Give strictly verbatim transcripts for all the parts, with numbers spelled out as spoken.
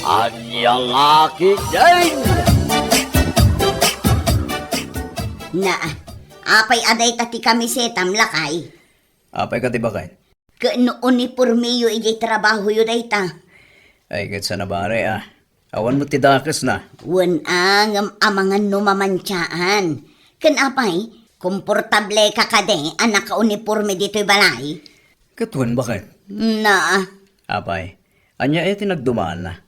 Ania nga ketdin? Na, apay a dayta ti kamisetam, lakay? Apay kadi, baket? Ket no unipormeyo idiay trabahoyo dayta? Ay, ket saan a bale, a. Awan met ti dakesna. Wen a, ngem amangan no mamantiaan. Ken apay, komportableka kadi a nakauniporme ditoy balay? Ket wen, baket? Na. Apay, ania iti nagdumaanna?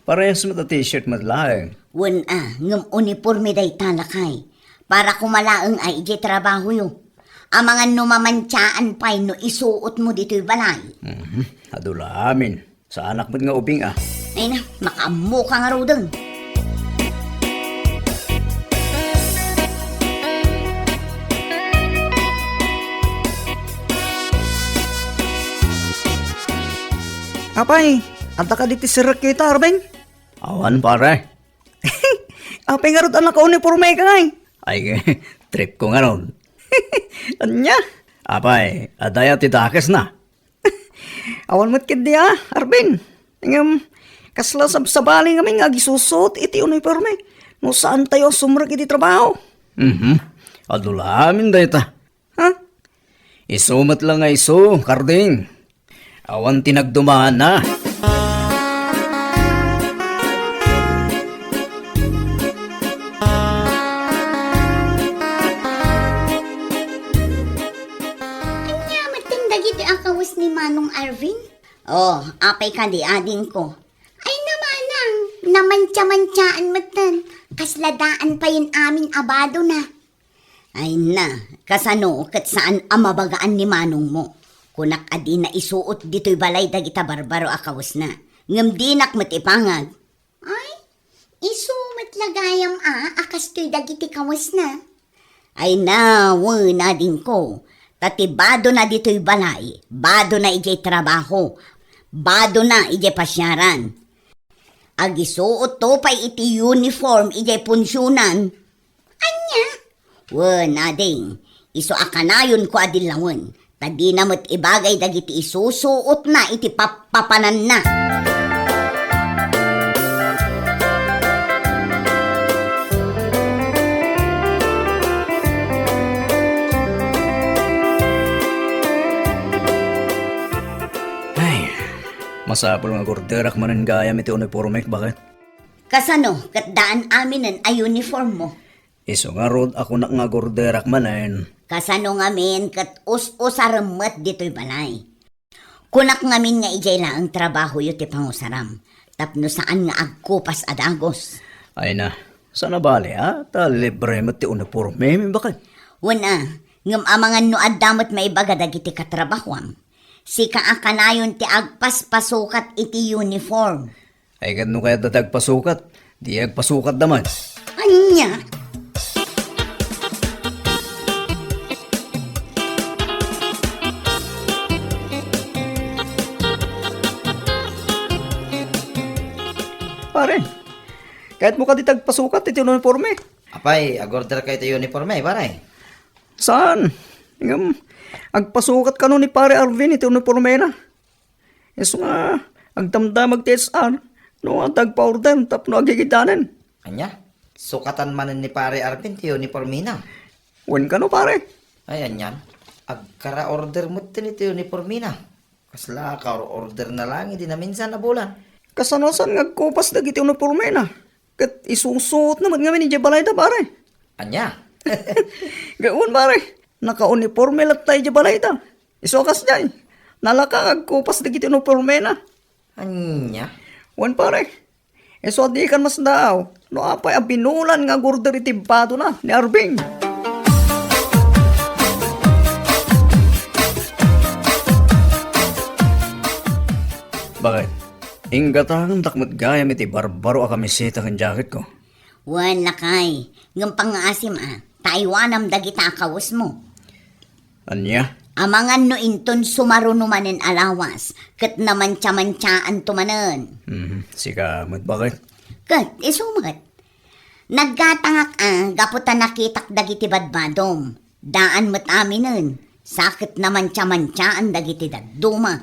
Parehas met a t-shirt met laeng. Wen a, ngem uniporme dayta, lakay. Para koma laeng a idiay trabahoyo. Amangan no mamantiaan pay no isuotmo ditoy balay. Mhm. Adu la amin. Saanak met nga ubing, a. Ay na, makaammoka ngaruden. Apay, adda kadi ti sirrekyo ita, Arvin? Awan, pare. Apay ngarud a nakaunipormeka ngay? Ay, tripko ngarud. Ania? Apay, adda aya ti dakesna? Awan met ketdi a, Arvin. Ngem, kasla sabsabali ngamin nga agisusuot iti uniporme no saantayo a sumrek iti trabaho. Mhm. Adu la amin dayta. Ha? Isu met la nga isu, Karding. Awan ti nagdumaanna. Ania met dagiti a kawes ni Manong Arvin? Oh, apay kadi, adingko? Ay, namanang, namantiamantiaan metten. Kasla daan payen amin a badona. Ay na, kasano ket saan a mabagaan ni manongmo? Kunak a dina isuot ditoy balay dagita barbaro a kawesna. Ngem dinak met ipangag. Ay, isu met la gayam a, a kastoy dagiti kawesna. Ay na, wen, adingko, ta ti badona ditoy balay, badona idiay trabaho, badona idiay pasiaran. Agisuotto pay iti uniform idiay punsionan. Ania? Wen, ading, isu a kanayonko a dillawen, ta dina met ibagay dagiti isusuotna iti pappapananna. Ay, masapul nga agorderak manen gayam iti uniformek, baket? Kasano ket daan aminen a uniformmo? Isu ngarud a kunak nga agorderak manen. Kasano ngamin ket us-usarem met ditoy balay? Kunak ngamin nga idiay laeng trabahoyo ti pangusaram, tapno saan nga agkupas a dagus. Ay na, saan a bale, a? Ta libre met ti uniformem, baket? Wen a, ngem amangan no adda met maibaga dagiti katrabahoam. Sika a kanayon ti agpaspasukat iti uniform. Ay, ket no kayatda ti agpasukat, di agpasukatda man. Ania? Pare, kayatmo kadi ti agpasukat iti uniforme? Apay, agorderka iti uniforme, pare? Saan? Ngem, agpasukat kano ni Pare Arvin iti uniformena. Isu nga, agdamdamag ti H R no adda agpa-order tapno agigidanen. Ania? Sukatan manen ni Pare Arvin ti uniformena? Wen kano, pare? Ay, anian? Agkara-order metten iti uniformena. Kasla ka-order na lang idi naminsan a bulan. Kasano saan nga agkupas dagiti uniformena? Ket isusuotna met ngamin idiay balayda, pare. Ania? Gaon, pare. Naka-uniforme latta idiay balayda. Isu a kasdiay, nalaka nga agkupas dagiti uniformena. Ania? Wen, pare. Isu a dikan masdaaw no apay a binulan nga agorder iti badona ni Arvin. Baket, inggatangendak met gayam iti barbaro a kamiseta ken jacketko. Wen, lakay, ngem pangngaasim a, ta aywanam dagita a kawesmo. Ania? Amangan no inton sumaruno manen a lawas, ket namantiamantiaanto manen. Mhm, sika met, baket? Ket isu met. Naggatangak a, gapu ta nakitak dagiti badbadom. Daan met aminen, sa ket namantiamantiaan dagiti dadduma.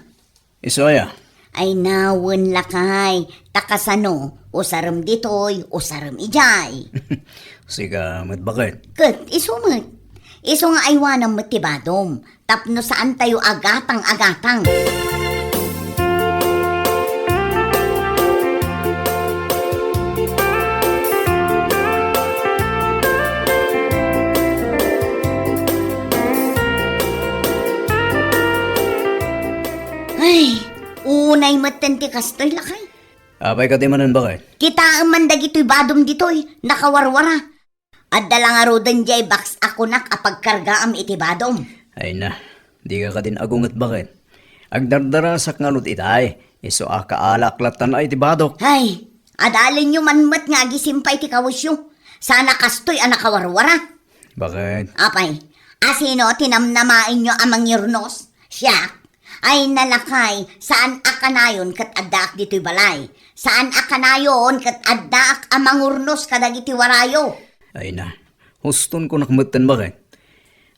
Isu aya? Ay, nawen, lakay, ta kasano, usarem ditoy, usarem idiay. Sika met, baket. Ket isu met. Isu nga aywanam met ti badom, tapno saantayo agatang-agatang. Ay, unay metten ti kastoy, lakay. Apay kadi manen, baket? Kitaem man dagitoy badom ditoy, nakawarwara. Adda la ngaruden diay box a kunak a pagkargaam iti badom. Ay na, dika kadin agunget, baket. Agdardarasak ngarud itay, isu a kaalak latta iti badok. Ay, adalenyo man met nga agisimpay ti kawesyo. Sana kastoy a nakawarwara. Baket? Apay, asino ti namnamaenyo a mangirnos? Siak? Ay, nalakay, saan a kanayon ket addaak ditoy balay. Saan a kanayon ket addaak a mangurnos kadagiti warayo. Ay na, huston kunak metten, baket.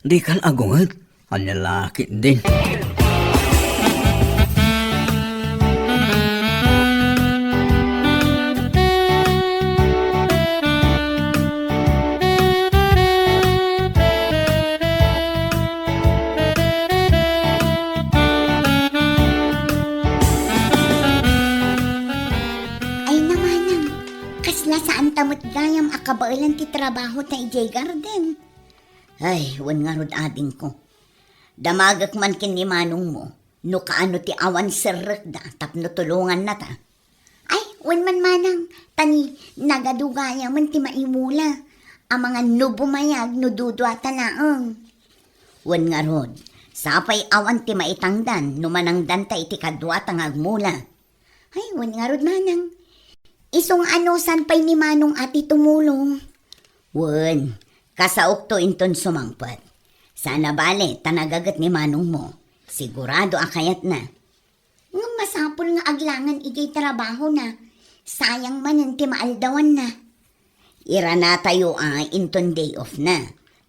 Dikan agunget, ania la ketdin. Ay na, manang, kasla saanta met gayam a kabaelan ti trabaho ta idiay garden. Ay, wen ngarud, adingko. Damagek man ken ni manongmo, no kaano ti awan serrekda tapno tulongannata. Ay, wen man, manang, ta ni nagadu gayamen ti maimula. Amangan no bumayag no duduata laeng. Wen ngarud, sapay awan ti maitangdan no manangdanta iti kaduata nga agmula. Ay, wen ngarud, manang. Isu nga anusan pay ni manong a ti tumulong. Wen, kasaokto inton sumangpet. Sana bale, ta nagaget ni manongmo. Sigurado a kayatna. Ngem masapul nga aglangan idiay trabahona. Sayang manen ti maaldawanna. Iranatayo a inton day off na.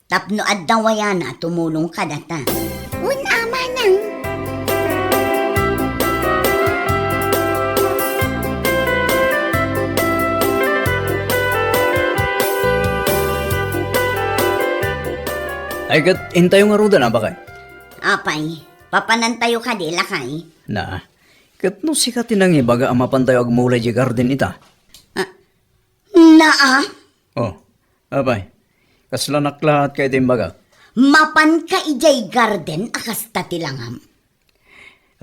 Tapno adda wayana tumulong kadata. Wen a, manang. Ay, ket intayo ngaruden, a, baket? Apay, papanantayo kadi, lakay? Na, ket no sika ti nangibaga a mapantayo agmula idiay garden ita? Ah, naa? Oh, apay, kasla naklaat ka iti imbagak? Mapanka idiay garden a kasta ti langam?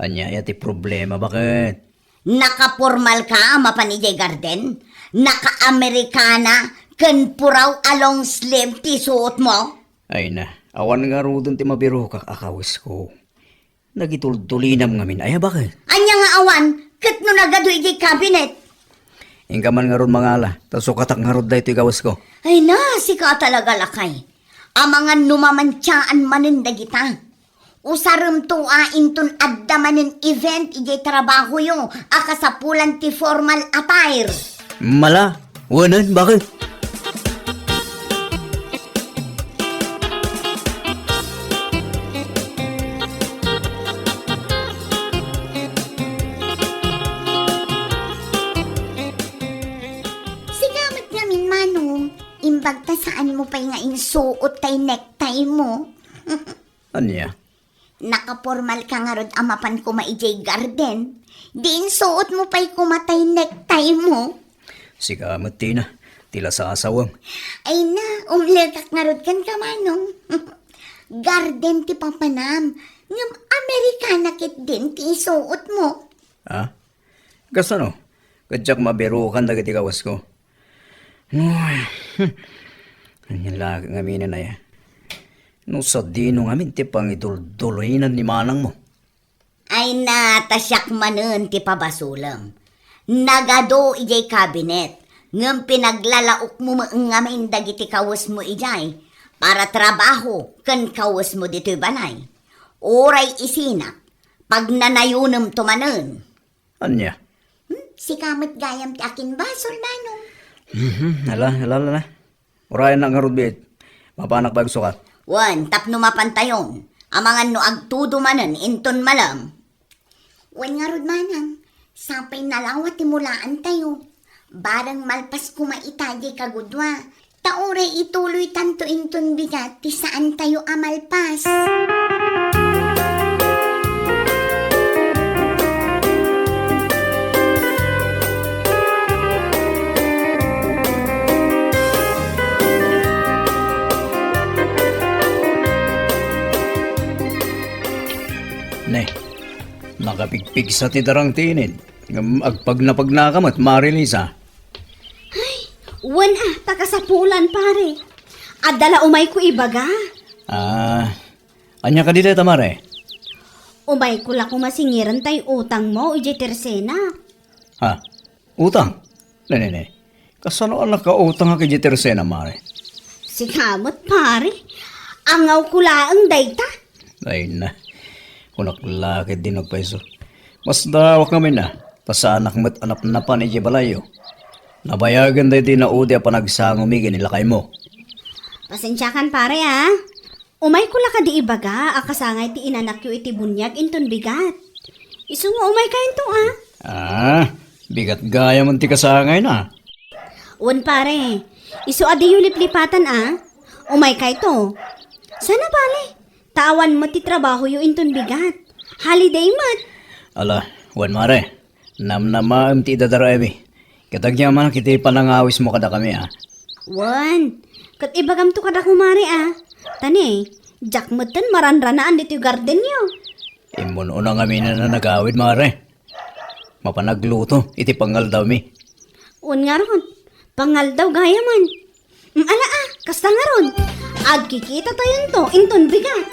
Ania aya ti problema, baket? Nakapormal ka a mapan idiay garden? Naka-Americana ken puraw a long sleeve ti suot mo? Ay na, awan ngaruden ti mabirokak a kawesko. Nagitultulinam ngamin aya, baket? Ania nga awan? Ket no nagadu idiay cabinet? Inka man ngarud mangala, ta sukatak ngarud daytoy kawesko. Ay na, sika talaga, lakay. Amangan no mamantiaan manen dagita. Usaremto a inton adda manen event idiay trabahoyo a kasapulan ti formal attire. Mala, wenen, baket? Sika met ngamin, manong, imbag ta saanmo pay nga insuot tay necktie mo. Ania? Nakapormal ka ngarud a mapan koma idiay garden. Di insuot mo pay koma tay necktie mo. Sika met, Tina, ti lasasawem. Ay na, umlekak ngarud kenka, manong. Garden ti papanam, ngem Americana ketdin ti isuot mo. Ah? Kasano? Ket diak mabirokan dagiti kawesko. Uy, ania la ngamin aya? No sadino ngamin ti pangiduldulinan ni manangmo? Ay na, ta siak manen ti pabasolem. Nagadu idiay cabinet, ngem pinaglalaokmo met ngamin dagiti kawesmo idiay para trabaho ken kawesmo ditoy balay. Uray isinak, pagnanayonemto manen. Ania? Hmm? Sika met gayam ti akinbasol, manong. Mhm, ala, ala, ala. Urayennak ngarud, biit. Mapanak pay agsukat. Wen, tapno mapantayon. Amangan no agtudo manen inton malem. Wen ngarud, manang. Sapay nalawa ti mulaantayo. Bareng malpas koma ita diay kagudua. Ta uray ituloytanto inton bigat ti saantayo a malpas. Ne, nakapigpigsa ti darang ti init. Ngem agpagnapagnaka met, Mare Lisa. Ay, wen a, ta kasapulan, pare. Adda la umayko ibaga. Ah, ania kadi dayta, Mare? Umayko la koma singiren tay utangmo idiay Tersena. Ha? Utang? Ne, ne, ne. Kasano a nakautangak idiay Tersena, Mare? Sika met, pare. Angawko laeng dayta. Ay na. Kunak la ket di nagpayso. Masdaawak ngamin a. Ta saanak met a napnapan idiay balayyo. Nabayagen daydi naudi a panagsangomi ken ni lakaymo. Pasensiakan, pare, a. Umayko la kadi ibaga a kasangay ti inanakyo iti buniag inton bigat. Isu nga umaykayto, a. Ah, bigat gayam ti kasangayna. Wen, pare, isu a diyo liplipatan, a. Umaykayto. Sana bale, ta awan met ti trabahoyo inton bigat. Holiday met. Ala, wen, Mare. Namnamaem ti idadaraemi. Ket agyamanak iti panangawismo kadakami, a. Wen, ket ibagamto kadako, Mare, a. Ta ne, diak metten maranranaan ditoy gardenyo. Immun-una ngamin a nagawid, Mare. Mapan agluto iti pangaldawmi. Wen ngarud, pangaldaw gayamen. Mm, ala a, kasta ngarud. Agkikitatayon to inton bigat.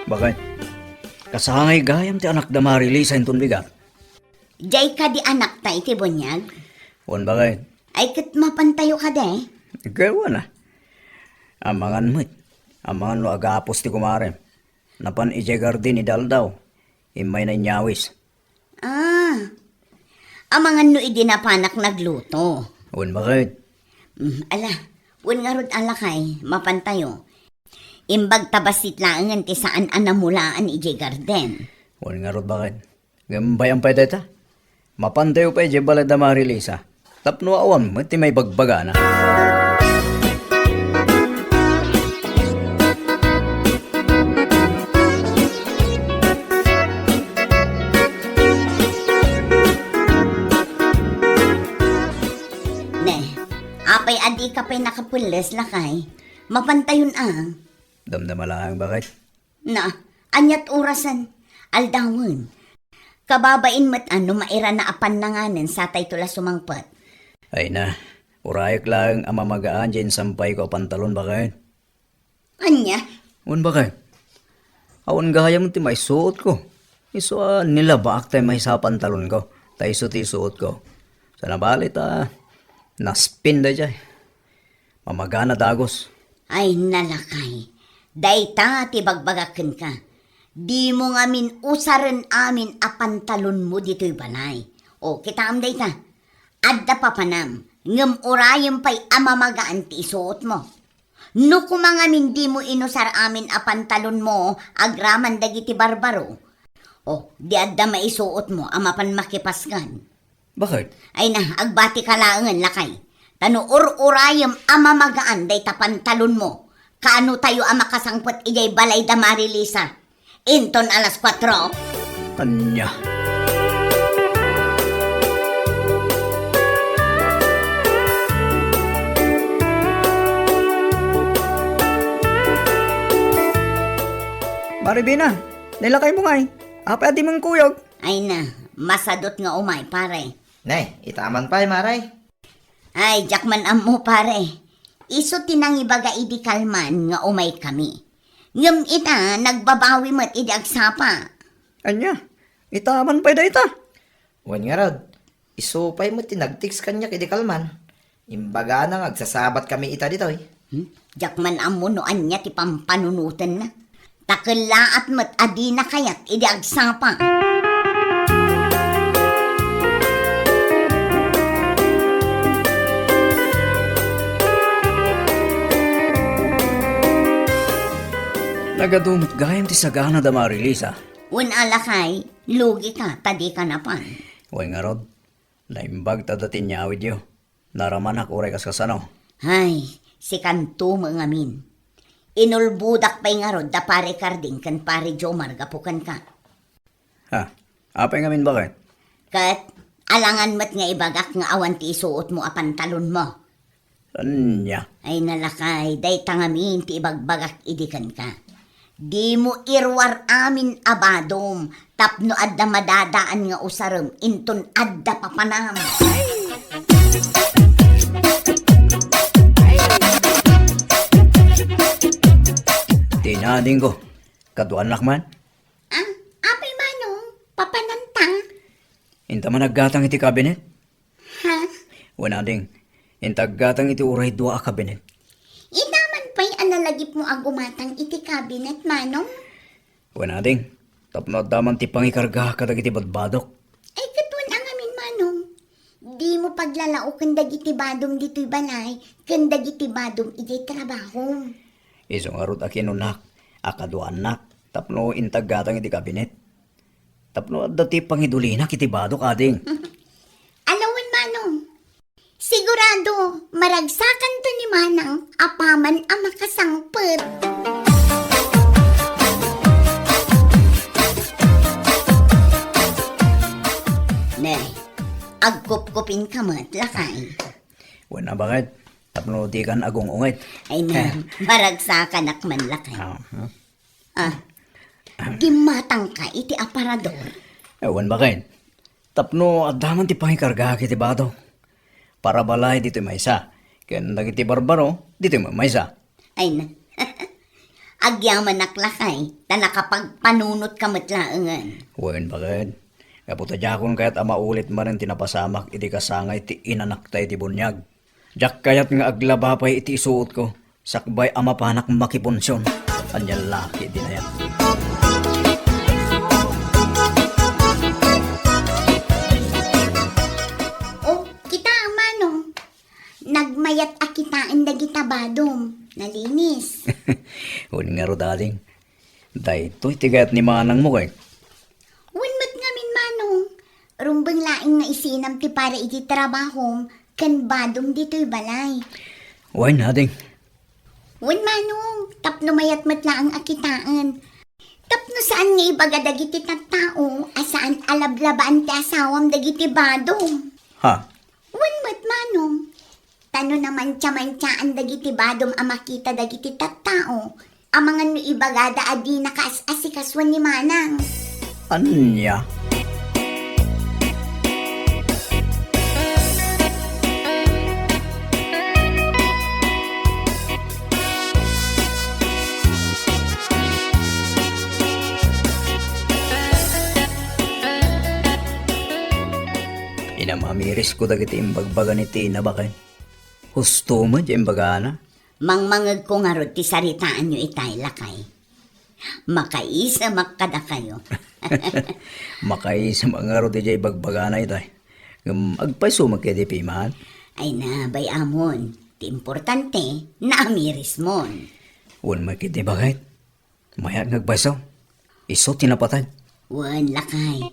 Bakay, kasangay gayam ti anakda Mare Lisa inton bigat. Diay kadi anakta iti buniag? Wen, bakay. Ay, ket mapantayo kadi? Ket wen a. Amangan met. Amangan no agapos ti kumarem. Napan idiay garden idi aldaw. Immayna inyawis. Ah. Amangan no idi napanak nagluto. Wen, bakay. Mm, ala, wen ngarud a lakay, mapantayo. Imbag ta bassit laengen ti saan a namulaan idiay garden. Wen ngarud, bakay. Ngem bay-am pay dayta. Mapantayo pay idiay balay da Mare Lisa. Tapno awan met ti maibagbagana. Ne, apay a dika pay nakapelles, lakay? Mapantayon a. Damdama laeng, bakay. Na, aniat orasen? Aldawen. Kababain met a no mairana a pannanganen satayto la sumangpet. Ay na, urayek laeng a mamagaan diay insampayko a pantalon, bakay. Ania? Wen, bakay. Awan gayam ti maisuotko. Isu a nilabaak tay maysa a pantalonko. Ta isu ti isuotko. Sana bale ta naspin daydiay. Mamagana dagus. Ay, na lakay. Dayta ti bagbagak kenka. Dimo ngamin usaren amin a pantalonmo ditoy balay. O, kitaem dayta. Adda papanam, ngem urayem pay a mamagaan ti isuotmo. No koma ngamin dimo inusar amin a pantalonmo agraman dagiti barbaro, o, di adda maisuotmo a mapan makipasgan. Bakit? Ay na, agbatika laengen, lakay. Ta no ur-urayem a mamagaan dayta pantalonmo, kaano tayo a makasangpet idiay balay da Mare Lisa? Inton alas kuatro? Ania? Mare Bina, nilakay mo ngay. Apay a di mangkuyog? Ay na, masadot nga umay, pare. Ne, itaman pay, Mare. Ay, diak man ammo, pare. Isu ti nangibaga idi kalman nga umaykami. Ngem ita, nagbabawi met idi agsapa. Ania? Itaman pay dayta? Wen ngarud, isu pay met ti nag-text kaniak idi kalman. Imbagana nga agsasabatkami ita ditoy. Hmm? Diak man ammo no ania ti pampanunotenna. Ta kellaat met a dina kayat idi agsapa. Nagadu met gayam ti sagana da Marilisa. Wen a lakay, lugika ta dika napan. Wen ngarud, naimbag ta da ti inyawidyo. Naramanak uray kas kasano. Ay, sikanto met ngamin. Inulbodak pay ngarud da Pare Carding ken Pare Jomar gapu kenka. Ha? Apay ngamin baket? Ket alangan met nga ibagak nga awan ti isuotmo a pantalonmo. Ania? Ay nalakay, dayta ngamin ti ibagbagak idi kenka. Dimo iruar amin a badom tapno adda madadaan nga usarem inton adda papanam. Ti nadingko, kaduanak man? Ah, apay manong, papananta? Inta man aggatang iti kabinet? Ha? Wen ading, inta aggatang iti uray dua a kabinet. Ita man pay a nalagipmo a gumatang iti kabinet, manong? Wen ading, tapno adda man ti pangikarga kadagiti badbadok. Ay, ket wen a ngamin, manong. Dimo paglalaoken dagiti badom ditoy balay ken dagiti badom idiay trabahom. Isu ngarud a kinunak a kaduanak tapno inta aggatang iti kabinet. Tapno adda ti pangidulinak iti badok, ading. Alawen, manong. Sigurado, maragsakanto ni manang apaman a makasangpet. Ne, agkupkupin ka met, lakay. Wen a baket, tapno dikan agung-unget. Ay na, maragsakanak man, lakay. Ah, hmm. Ah, gimmatangka iti aparador? Eh, wen baket. Tapno adda man ti pangikargaak iti badok. Para balay ditoy maysa, ken dagiti barbaro ditoy maysa. Ay na. Agyamanak lakay, ta nakapagpanunotka met laengen. Wen baket. Gapu ta diakon kayat a maulit manen ti napasamak idi kasangay ti inanakta iti buniag. Diak kayat nga aglaba pay iti isuotko, sakbay a mapanak makipunsion. Ania la ketdi aya? Oh, kita, manong. Nagmayat a kitaen dagita badom. Nalinis. Wen ngarud, ading. Daytoy ti kayat ni manangmo, kay? Wen met ngamin, manong. Rumbeng laeng nga isinam ti para iti trabahom ken badom ditoy balay. Wen, ading. Wen, manong, tapno mayat met laeng a kitaen. Tapno saan nga ibaga dagiti tattao a saan a lablabaan ti asawam dagiti badom. Ha? Wen met, manong. Ta no namantiamantiaan dagiti badom a makita dagiti tattao, amangan no ibagada a dinaka as-asikasuan ni manang. Ania? Inamamirisko dagiti imbagbaga ni Tina, baket. Husto met ti imbagana. Mangmangegko ngarud ti saritaanyo itay, lakay. Makaisemak kadakayo. Makaisemak ngarud ti ibagbagana itay. Ngem agpayso met ketdi piman? Ay na, bay-amon. Ti importante, naamirismon. Wen met ketdi, baket. Mayat nga agpayso. Isu ti napateg. Wen, lakay.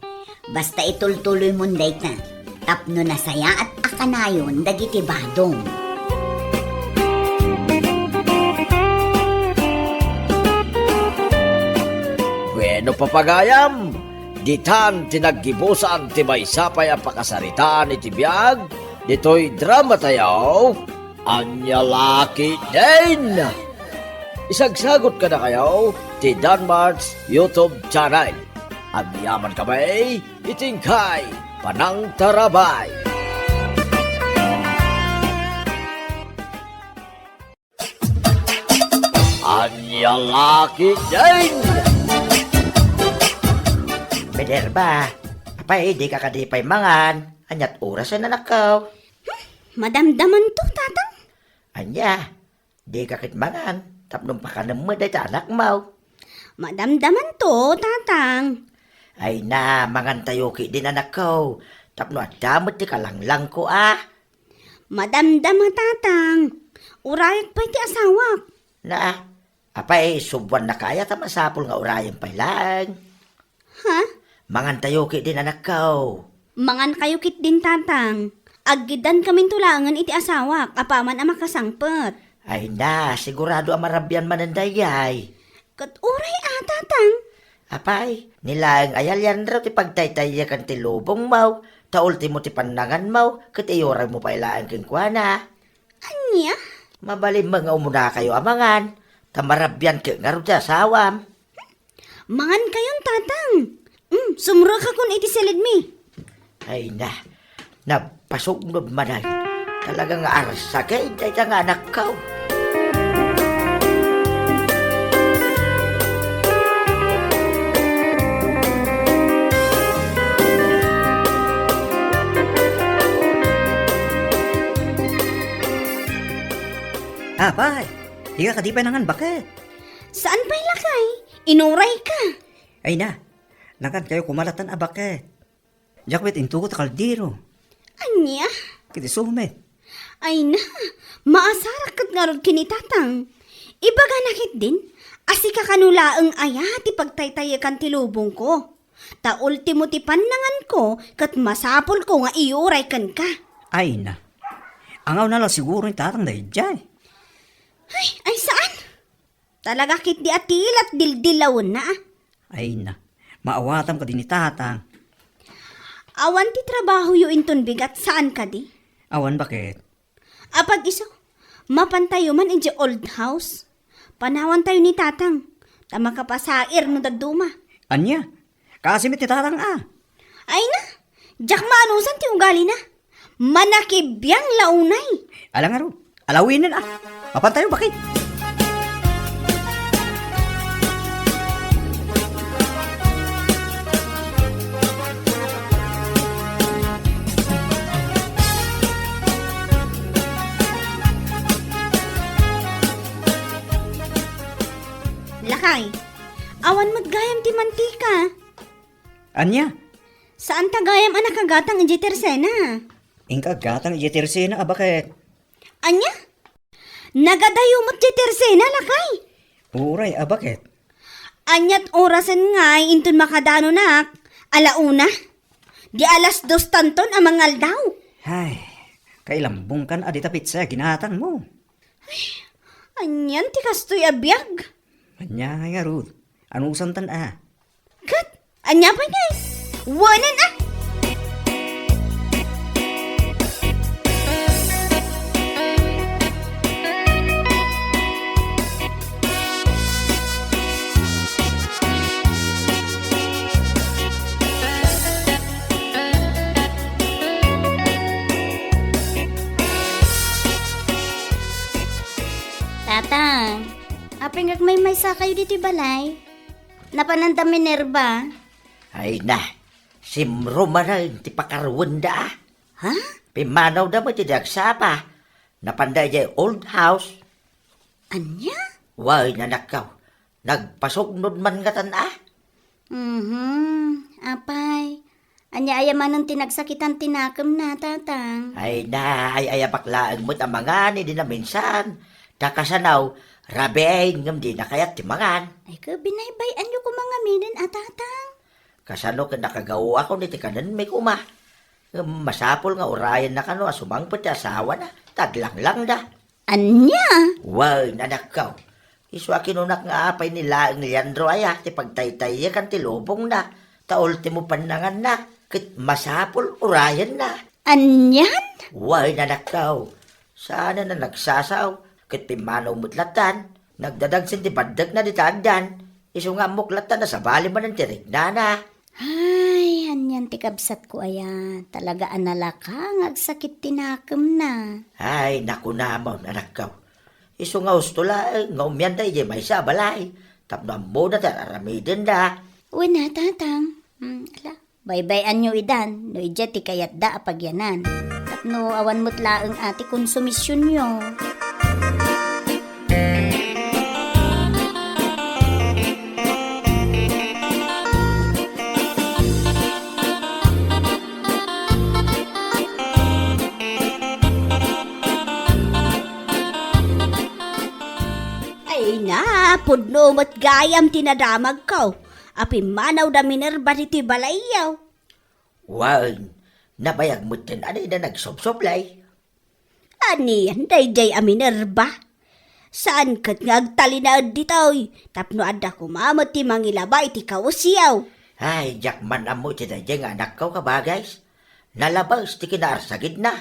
Basta itultuloymon dayta tapno nasayaat a kanayon dagiti badom. Bueno, papagayam, ditan ti naggibusan ti maysa pay a pakasaritaan iti biag ditoy drama tayo. Ania la ketdin? Isagsagot kadakayo ti Danmart's YouTube channel. Agyaman kami iti inkay panangtarabay. Ania la ketdin? Minerva, apay, dika kadi pay mangan? Aniat oras a nanakkaw? Hmm, madamdamanto, Tatang. Ania, dika ket mangan, tapno pakanem met dayta anakmo. Madamdamanto, Tatang. Ay na, mangantayo ketdin, anakko, tapno adda met ti kalanglangko a. Madamdama, Tatang. Urayak pay ti asawak. Na, Apay, subuannaka aya ta masapul nga urayen pay laeng. Ha? Mangantayo ketdin, anakko. Mangankayo ketdin, tatang. Aggiddankaminto laengen iti asawak, apaman a makasangpet. Ay na, sigurado a marabian manen daydiay. Ket uray a, tatang. Apay, ni laeng aya Leandro ti pagtaytayekkan ti lubongmo, ta ultimo ti pannanganmo, ket iyuraymo pay laeng kenkuana. Ania? Mabalin met nga umunakayo a mangan, ta marabian ket ngarud ti asawam. Mangankayon, tatang. Mm, sumrekakon iti silidmi. Ay na, napasuknod manen. Talaga nga arsakit dayta nga anakko. Apay, dika kadi pay nangan baket? Saan pay, lakay? Inurayka. Ay na, nangankayo koma lattan a baket. Diak met intugot a kaldero. Ania? Ket isu met. Ay na, maasarak ket ngarud ken ni tatang. Ibagana ketdin a sika kano laeng aya ti pagtaytayekan ti lubongko. Ta ultimo ti pannanganko ket masapulko nga iyuray kenka. Ay na. Angawna la siguro ni tatang daydiay. Ay, ay saan? Talaga ketdi a tilat dildilawenna, a. Ay na, maawatam kadi ni tatang. Awan ti trabahoyo inton bigat, saan kadi? Awan baket. Apag isu, mapantayo man idiay old house. Panawantayo ni tatang, ta makapasair no dadduma. Ania? Kaasi met ti tatang, a. Ay na, diak maanusan ti ugalina. Manakibiang la unay. Ala ngarud, alawinen, a. Mapantayo baket. Lakay, awan met gayam ti mantika. Ania? Saan ta gayam a nakagatang idiay tersena? Inka aggatang idiay tersena a baket. Ania? Nagadayo met diay tersena, lakay? Uray a baket. Aniat orasen ngay inton makadanonak? Ala una? Di alas dos tanton a mangaldaw. Ay, kailambongkan a dita pitsa a ginatangmo. Ay, anian ti kastoy a biag? Ania ngay ngarud? Anusantan a? Ket, ania pay ngay? Wanen a! Tatang, apay nga agmaymaysa kayo ditoy balay? Napananda Minerva? Ay na, simro manen ti pakaruenda, a. Ha? Pimmanawda met idi agsapa. Napanda idiay old house. Ania? Wen, anakko. Nagpasuknod man ngatan, a. Mhm. Apay, ania aya manen ti nagsakitan ti nakemna, tatang? Ay na, ay-ayabaak laeng met a mangan idi naminsan. Ta kasano, rabiin ngem dina kayat ti mangan. Ay, ket binaybay-anyo koma ngaminen a, tatang. Kasano ket nakagaoakon iti kanenmi koma. Ngem masapul nga urayenna kano a sumangpet ti asawana, ta aglanglangda. Ania? Wen, anakko. Isu a kinunak nga apay ni laeng Leandro aya ti pagtaytayekkan ti lubongna, ta ultimo pannanganna, ket masapul urayenna. Anian? Wen, anakko. Saanen a nagsasao, ket pimmanaw met lattan. Nagdadagsen ti baddekna dita agdan. Isu nga ammok lattan a sabali manen ti riknana. Ay, anian ti kabsatko aya. Talaga a nalaka nga agsakit ti nakemna. Ay, nakunamon, anakko. Isu nga husto laeng nga umianda idiay maysa a balay. Tapno ammona ti ar-aramidenda. Wen a, tatang. Hmm, ala, baybay-anyo idan no idiay ti kayatda a pagyanan. Tapno awan met laeng a ti konsumisionyo. Ay na, Pudno met gayam ti nadamagko a pimmanaw da Minerva ditoy balayyo. Wen, nabayag metten a dida nagsobsoblay. Anian daydiay a Minerva? Saan ket nga agtalinaed ditoy tapno adda koma met ti mangilaba iti kawesyo. Ay, diak man ammo iti daydiay nga anakko, kabagis. Nalabes ti kinaarsagidna.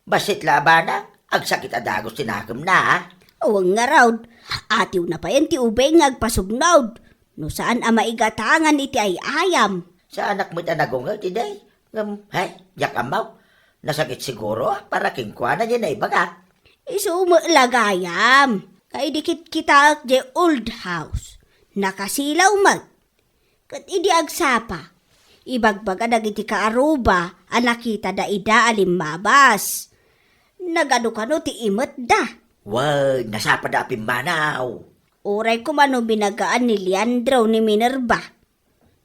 Bassit la a banag, agsakit a dagus ti nakemna, a? Awan ngarud, atiwna payen ti ubing nga agpasugnod, no saan a maigatangan iti ay-ayam. Saanak met a nagunget idi, ngem, hay, diak ammo. Nasakit siguro, a, para kenkuana diay naibaga. Isu met la gayam, nga idi kitkitaek diay old house, nakasilaw met. Ket idi agsapa, ibagbaga dagiti kaaruba a nakitada ida a limmabas. Nagadu kano ti imetda. Wen, nasapada a pimmanaw. Uray koma no binagaan ni Leandro ni Minerva.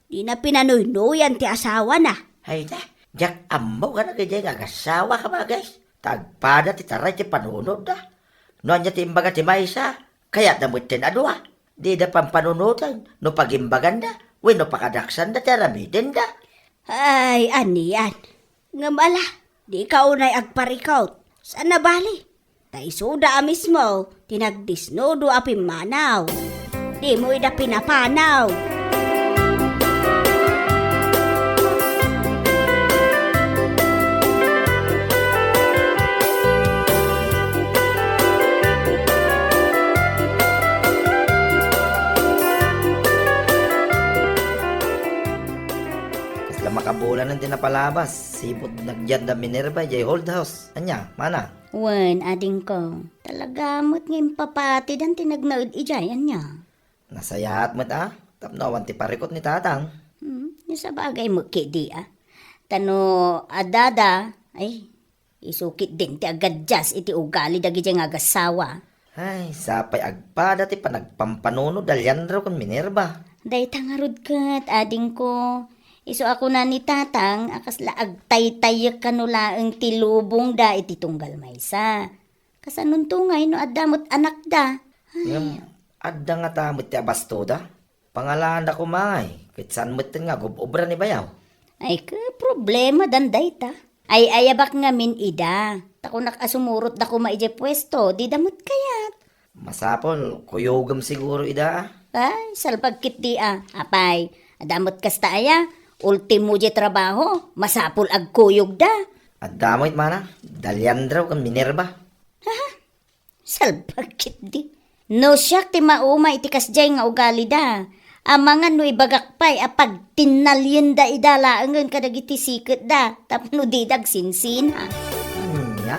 Dina pinanuynoyan ti asawana. Ay na, diak ammo nga dagiti nga agasawa, kabagis. Ta agpada ti taray ti panunotda. No ania ti imbaga ti maysa, kayatna metten a dua. Dida pampanunoten no pagimbaganda wenno pakadaksanda ti aramidenda. Ay, anian. Ngem ala, dika unay agparikut. Saan a bali? Ta isuda a mismo ti nagdisnudo a pimmanaw. Dimo ida pinapanaw. Kasla makabulanen ti napalabas, sipud nagyan da Minerva idiay old house. Ania, mana? Wen, adingko, talaga met nga impapatidan ti nagnaed idiay, ania? Nasayaat met a, tapno awan ti parikut ni tatang. Hmm, sabagay met ketdi a. Ta no addada, ay, isu ketdin ti agadias iti ugali dagiti nga agasawa. Ay, sapay agpada ti panagpampanunot da Leandro ken Minerva. Dayta ngarud ket, adingko, isu a kuna ni tatang a kasla agtaytayyek kano laeng ti lubongda iti tunggal maysa. Kasanonto ngay no adda met anakda? Ay. Ngem, adda ngata met ti abastoda? Pangalaanda koma ngay, ket saan metten nga agub-obra ni bayaw. Ay, ket problemadan dayta. Ay-ayabak ngamin ida, ta kunak a sumurotda koma idiay puesto, dida met kayat. Masapul, kuyogem siguro ida, a? Ay, salbag ketdi a. Apay, adda met kasta aya, ultimo diay trabaho, masapul agkuyogda. Adda met mana, da Leandro ken Minerva. Aha, salbag ketdi. No siak ti mauma iti kasdiay nga ugalida, amangan no ibagak pay a pagtinnalienda ida laengen kadagiti siketda tapno dida agsinsina. Ania?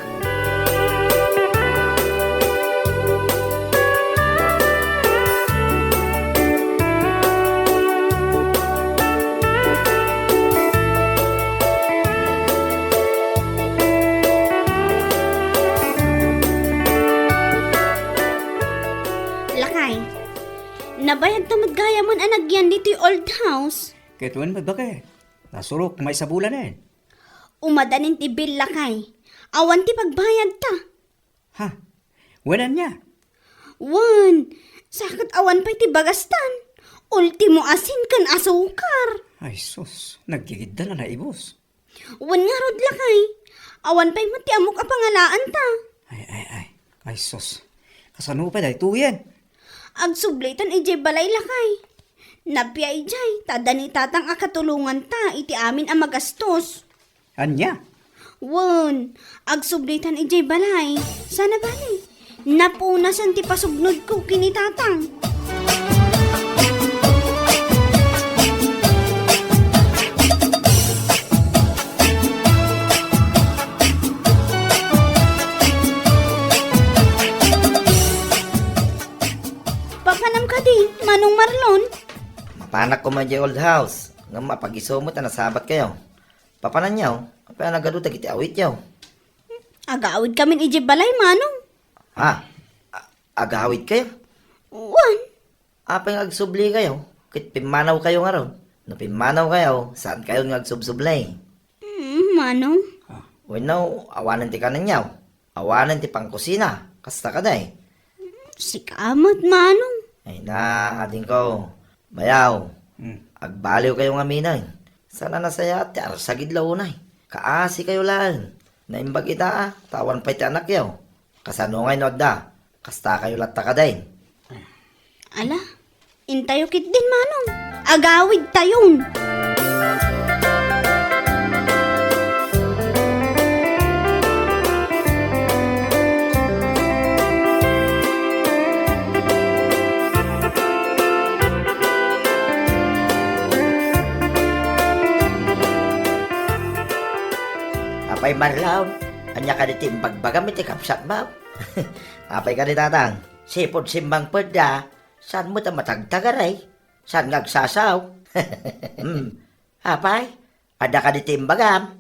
Lakay, nabayadta met gayamen a nagyan ditoy old house? Ket wen met baket. Nasurok maysa bulanen. Umadanin ti bill, lakay. Awan ti pagbayadta. Ha? Wen ania? Wen, sa ket awan pay ti bagastan. Ultimo asin ken asukar. Ay sus, naggigiddal a naibus. Wen ngarud, lakay. Awan pay met ti ammok a pangalaanta. Ay, ay, ay. Ay sus. Kasano pay daytoyen? Agsublitan idiay balay, lakay. Napia idiay, ta adda ni tatang a katulonganta iti amin a magastos. Ania? Wen, agsublitan idiay balay. Sana bali, napunasan ti pasugnodko ken ni tatang. Papanam kadi, Manong Marlon? Mapanak koma idiay old house. Ngem apag-isu met a nasabatkayo. Papananyo, apay a nagadu dagiti awityo? Agawidkamin idiay balay, Manong. Ha? A-, agawidkayo? Wen. Apay nga agsublikayo? Ket pimmanawkayo ngarud. No pimmanawkayo, saankayon nga agsubsublay. Mm, Manong. Ah, wenno, awanen ti kanenyo? Awanen ti pangkusina, kasta kadi? Sika met, Manong. Ay na, adingko. Bayaw. Hmm. Agbaliwkayo ngamin. Saan a nasayaat ti arsagid la unay. Kaasikayo laeng. Naimbag ita, a, ta awan pay ti anakyo. Kasano ngay no adda? Kastakayo latta kadin. Ala, intayo ketdin, manong. Agawidtayon. Apay Marlon, ania kadi ti imbagbagam iti kabsatmo? Apay kadi, Tatang? Sipud simmangpetda, saan met a matagtagari? Saan nga agsasaw? Hmm. Apay, adda kadi ti imbagam?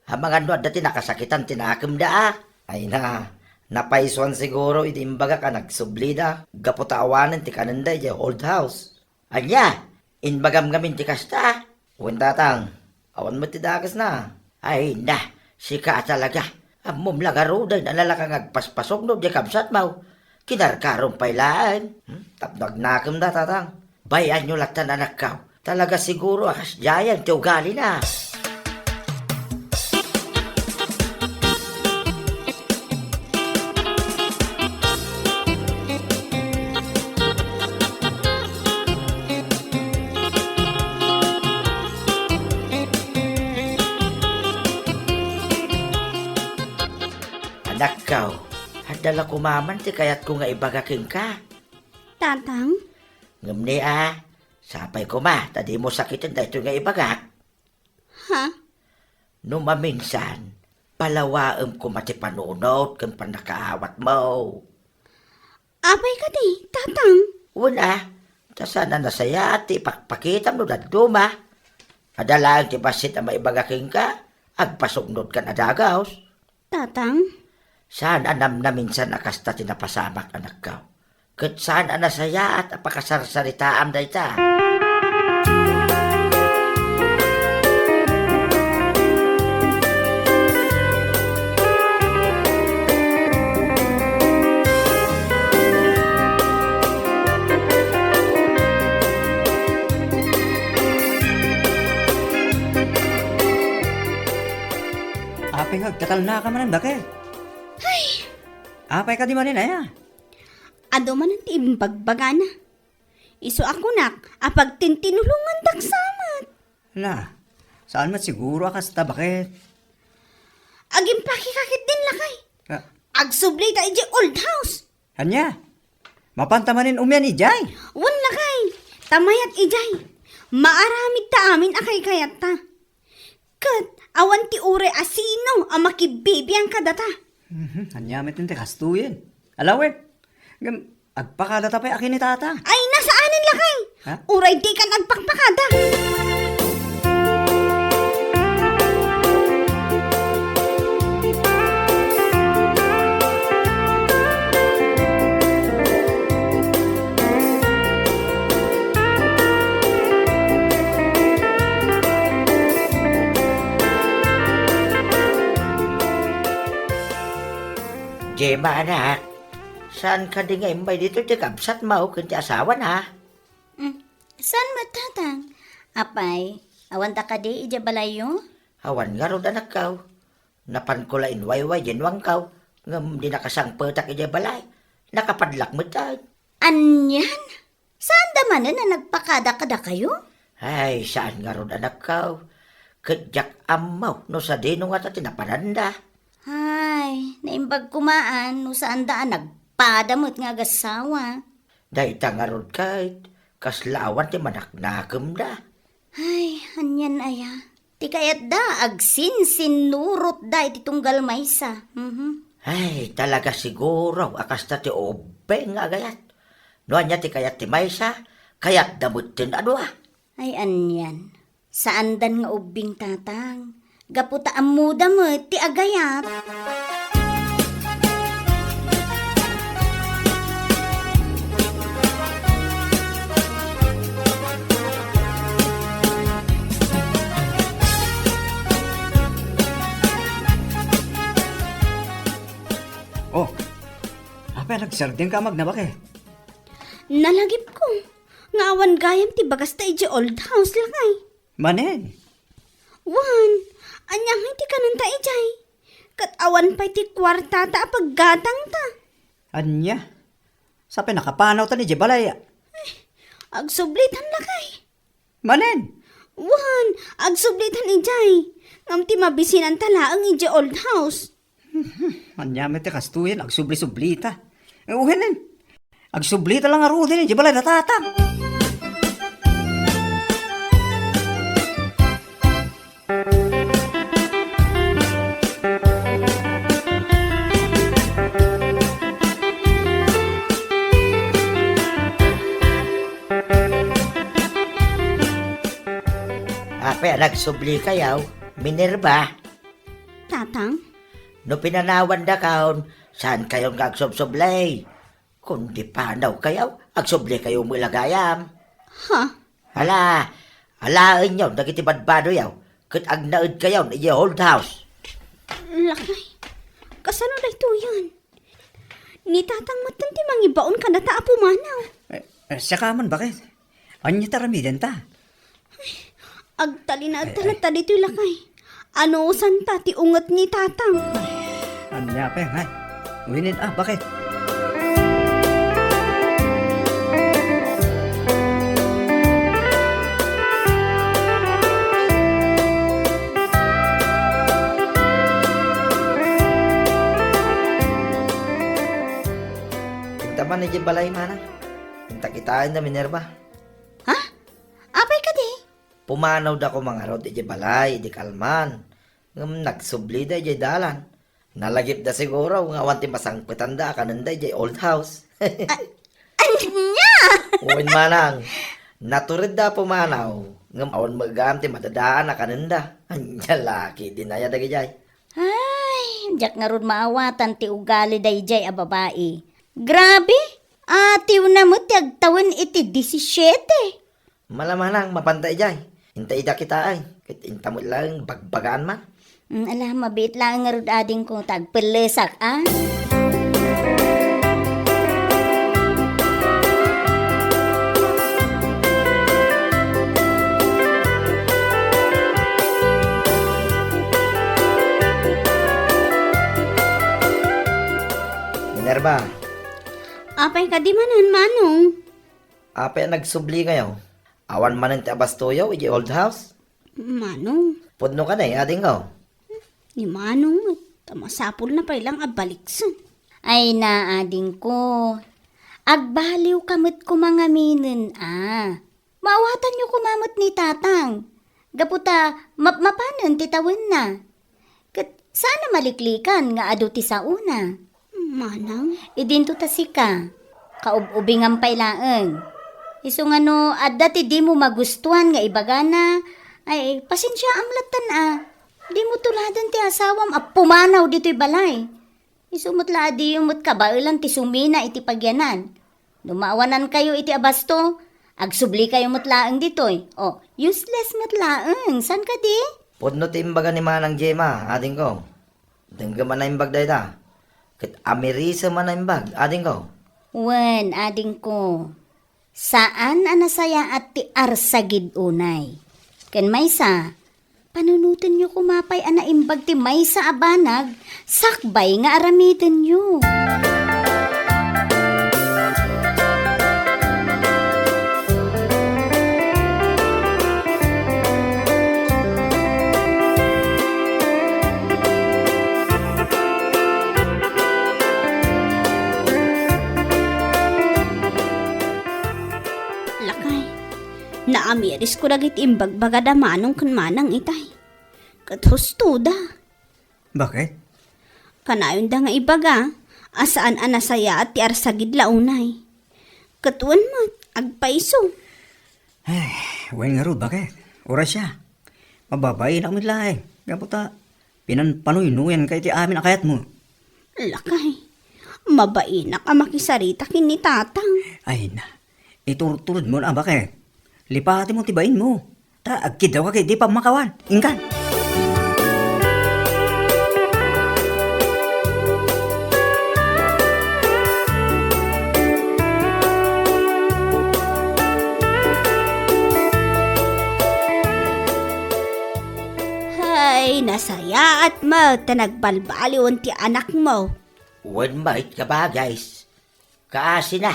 Amangan no adda ti nakasakitan ti nakemda, a? Ay na, napaisuan siguro idi imbagak a nagsublida gapu ta awanen ti kanenda idiay old house. Ania? Imbagam ngamin ti kasta? Wen, Tatang, awan met ti dakesna. Ay na, sika a talaga. Ammom la ngaruden a nalaka nga agpaspasukno diay kabsatmo. Kinarkarom pay laeng. Hmm? Tapno agnakemda, Tatang. Bay-anyo lattan, anakko. Talaga siguro a kasdiayen ti ugalina. Anakko, adda la koma man ti kayatko nga ibaga kenka. Tatang? Ngem ni a, sapay koma ta dimo sakiten daytoy nga ibagak. Ha? No maminsan, palawaem koma ti panunot ken pannakaawatmo. Apay kadi, Tatang? Wen a, ta saan a nasayaat ti ipakpakitam no dadduma. Adda laeng ti bassit a maibaga kenka, agpasuknotkan a dagus. Tatang? Saan a namnaminsan a kasta ti napasamak, anakko. Ket saan a nasayaat a pakasarsaritaam dayta. Apay nga agtatalnaka manen, bake? Ay! Apay kadi manen aya? Adu manen ti imbagbagana. Isu a kunak a pagtintinulongandak sa met. Na, saan met siguro a kasta, bake? Agimpakeka ketdin, lakay. Ah. Agsubli ta idiay old house. Ania? Mapanta manen umian idiay? Wen, lakay. Ta mayat idiay. Maaramidta amin a kaykayatta. Ket awan ti uray a sino a makibibiang kadata. Mhm, ania met ti kastoyen? Ala wen, ngem agpakadata pay a ken ni Tata. Ay, na saanen, lakay. Ha? Uray dikan agpakpakada. Gemma, anak, saan kadi nga immay ditoy ti kabsatmo ken ti asawana? Mm, saan met, Tatang? Apay, awanta kadi idiay balayyo? Awan ngarud, anakko. Napanko la inwayway diay nuangko, ngem di nakasangpetak idiay balay. Nakapadlak met. Anian? Saanda manen a nagpakada kadakayo? Ay, saan ngarud, anakko. Ket diak ammo no sadino ngata ti napananda. Ay, naimbag komaan no saanda a nagpada met nga agassawa. Dayta ngarud ket, kasla awan ti manaknakemda. Ay, anian aya? Ti kayatda, agsinsinnurotda iti tunggal maysa. Mhm. Ay, talaga siguro a kasta ti ubbing nga agayat. No ania ti kayat ti maysa, kayatda metten a dua. Ay, anian. Saandan nga ubbing, Tatang. Gapu ta ammoda met ti agayat. Oh, apay a nagsardengka a magnabake? Nalagipko nga awan gayam ti bagasta idiay old house, lakay. Manen? Wen, ania ngay ti kanenta idiay? Ket awan pay ti kuartata a paggatangta. Ania? Sapay nakapanawtan idiay balay. Agsublitan, lakay. Manen? Wen, agsublitan idiay. Ngem ti mabisinanta laeng idiay old house. Ania met ti kastoyen, agsubli-sublita. Eh, uhennen. Agsublita lang ngaruden idiay balay da Tatang. Apay a nagsublikayo, Minerva? Tatang? No pinanawandakayon, saankayon nga agsubsubli? Kundi panawkayo, agsublikayo met la gayam. Ha? Ala, alaenyo dagiti badbadoyo, ket agnaedkayon idiay old house. Lakay, kasano daytoyen? Ni Tatang metten ti mangibaon kadata a pumanaw. Eh, eh, siaka man, baket? Ania ti aramidenta? Agtalinaedta latta ditoy, lakay. Anusanta ti unget ni Tatang. Ania pay ngay? Uhennen, ah, baket? Inta man idiay balay, manang. Inta kitaen da, Minerva. Ha? Apay kadi? Pumanawda koma ngarud idiay balay idi kalman, ngem nagsublida idiay dalan. Nalagipda siguro nga awan ti masangpetanda a kanenda idiay old house. A-, ania? Wen manang, naturedda a pumanaw, ngem awan met gayam ti madadaan a kanenda. Ania la ketdi aya dagidiay? Ay, diak ngarud maawatan ti ugali daydiay a babai. Grabe, atiwna met ti agtawen iti disisiete. Mala manang, mapanda idiay. Inta ida kitaen, ket inta met laeng bagbagaan man. Mm, ala, mabiit laeng ngarud adingko, ta agpellesak, a? Minerva. Apay kadi manen, Manong? Apay a nagsublikayo? Awan manen ti abastoyo idiay old house? Manong. Pudno kadi, adingko? Ni Manong met, ta masapulna pay lang a baliksen. Ay na, adingko. Agbaliwka met koma ngaminen, a. Maawatanyo koma met ni Tatang. Gapu ta mapmapanen ti tawenna. Ket saan a maliklikan nga adu ti saona. Manang? Idinto ta sika, kaub-ubingam pay laeng. Isu nga no adda ti dimo magustuan nga ibagana, ay, pasensiaam lattan a. Dimo tuladen ti asawam a pumanaw ditoy balay. Isu met la a diyo met kabaelan ti sumina iti pagyanan. No maawanankayo iti abasto, agsublikayo met laeng ditoy. O, useless met laeng. Saan kadi? Pudno ti imbaga ni Manang Gemma, adingko. Denggem a naimbag dayta. Ket amirisem a naimbag, adingko. Wen, adingko. Saan a nasayaat ti arsagid unay. Ken maysa, panunotenyo koma pay a naimbag ti maysa a banag sakbay nga aramidenyo. Lakay, naamirisko dagiti imbagbaga da Manong ken Manang itay. Ket husto da. Baket? Kanayonda nga ibaga a saan a nasayaat ti arsagid la unay. Ket wen met, agpayso. Ay, wen ngarud, baket? Oras siya. Mababainak met laeng. Gapu ta, pinanpanuynuyanka iti amin a kayatmo. Lakay, mabainak a makisarita ken ni Tatang. Ay na, iturturedmo a baket. Lipatem ti bainmo. Ta agkiddawka ketdi pammakawan. Inkan. Nasayaat met ta nagbalbaliwen ti anakmo. Wen met, kabagays. Kaasina,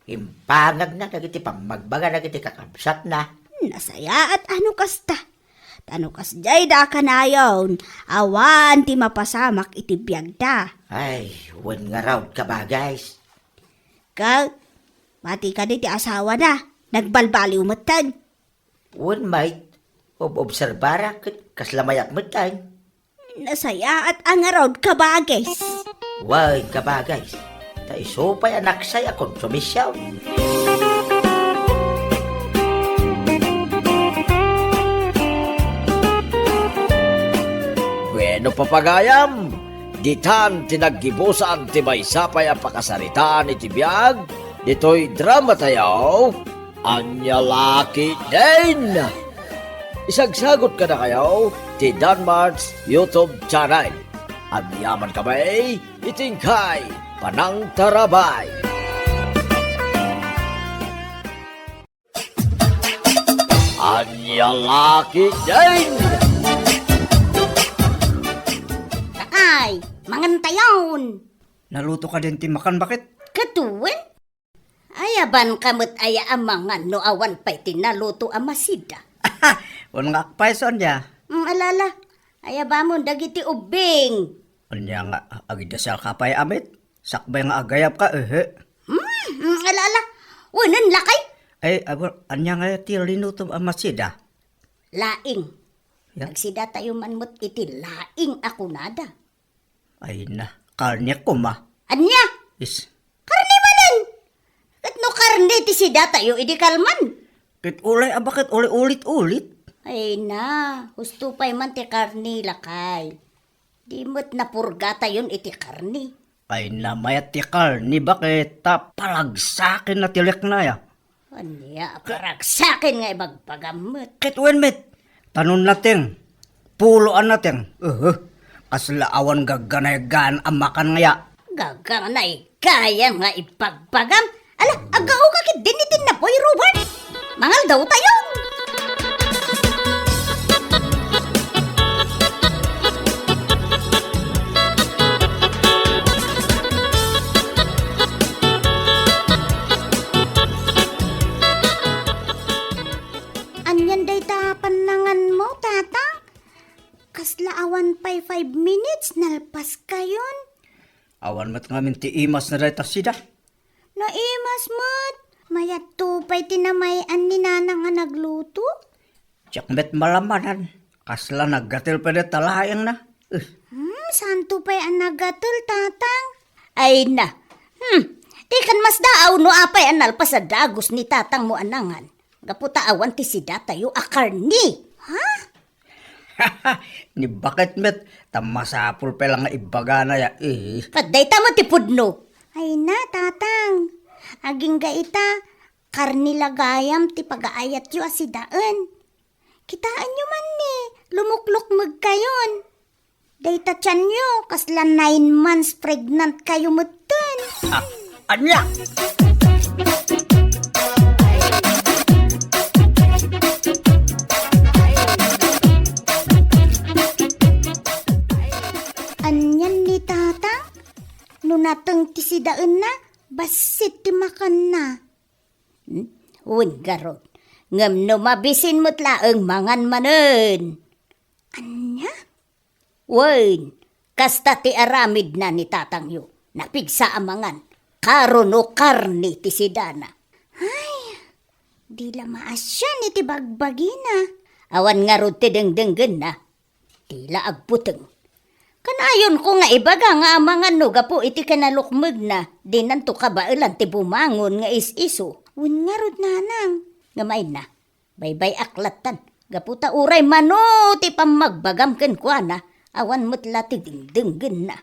imbangagna dagiti pammagbagana dagiti kakabsatna. Nasayaat a no kasta. Ta no kasdiayda a kanayon, awan ti mapasamak iti biagda. Ay, wen ngarud, kabagays. Ket, mati kadi ti asawana, nagbalbaliw metten. Wen met, ob-obserbarak ket kasla mayat metten. Nasayaat a ngarud, kabagays. Wen, kabagays. Ta isu pay a naksay a konsumision. Bueno, papagayam, ditan ti naggibusan ti maysa pay a pakasaritaan iti biag ditoy dramatayo. Ania la ketdin? Isagsagot kadakayo ti Danmart's YouTube channel. Agyamankami iti inkay panangtarabay. Ania la ketdin? Lakay, mangantayon! Naluto kadin ti makan, baket? Ket wen? Ayabanka met aya a mangan no awan pay ti naluto a masida. Wen nga, akpayso ania? Mm, ala, ala. Ayabamon dagiti ubbing. Ania nga, agidasalka pay a met? Sakbay nga agayabka, ehe. Mm, mm, ala, ala. Wenen lakay. Ay, abo, ania nga ti linutom a masida? Laing. Ya? Agsidatayo man met iti laing a kunada. Ay na, karne koma. Ania? Is. Karne manen! Ket no karne ti sidatayo, idi kalman. Ket ulay a baket uli-ulit-ulit. Ay na, husto pay man ti karne, lakay. Di met napurgatayon iti karne. Ay na, mayat ti karne, baket ta paragsaken na ti lekna ya. Ania a paragsaken nga ibagbagam met? Ket wen met, ta no nateng, pulo a nateng. Uhu, kasla awan gagganaygan a makan nga ya. Gagganaygan nga ibagbagam? Ala, aggaoka ketdin iti napoy, Robert. Mangaldawtayo. Anian dayta pannanganmo, Tatang? Kasla awan pay five minutes, nalpaskayon. Awan met ngamin ti imas na dayta sida. Naimas met. Mayatto pay ti namay-an ni Nanang a nagluto? Diak met malamanan. Kasla naggatil pay dayta laengna. Eh. Hmm, santo pay a nagatel, Tatang. Ay na. Hmm, dikan masdaaw no apay a nalpas a dagus ni Tatangmo a nangan. Gapu ta awan ti sidatayo a karne. Ha? Ni baket met, ta masapul pay la nga ibbagana ya, eh. Ket dayta met ti pudno. Ay na, Tatang. Agingga ita, karne la gayam ti pagaayatyo a sidaen. Kitaenyo man ni, lumuklukmegkayon. Dayta tianyo, kasla nine months pregnant kayo metten. Ah, ania? Anian ni Tatang? No nateng ti sidaenna, bassit ti makanna. Hmm? Wen garud. Ngem no mabisin met laeng, mangan manen. Ania? Wen, kasta ti aramidna ni tatangyo. Napigsa a mangan. Karo no karne ti sidana. Ay, di la maasian iti bagbagina. Awan ngarud ti dengdenggenna. Di la agbuteng. Kanayonko nga ibaga nga amangan no gapu iti kinalukmegna, dinanto kabaelan ti bumangon nga is-isu. Wen ngarud, Nanang. Ngem ay na, baybay-ak lattan. Gapu ta uray mano ti pammagbagam kenkuana, awan met la ti dengdenggenna.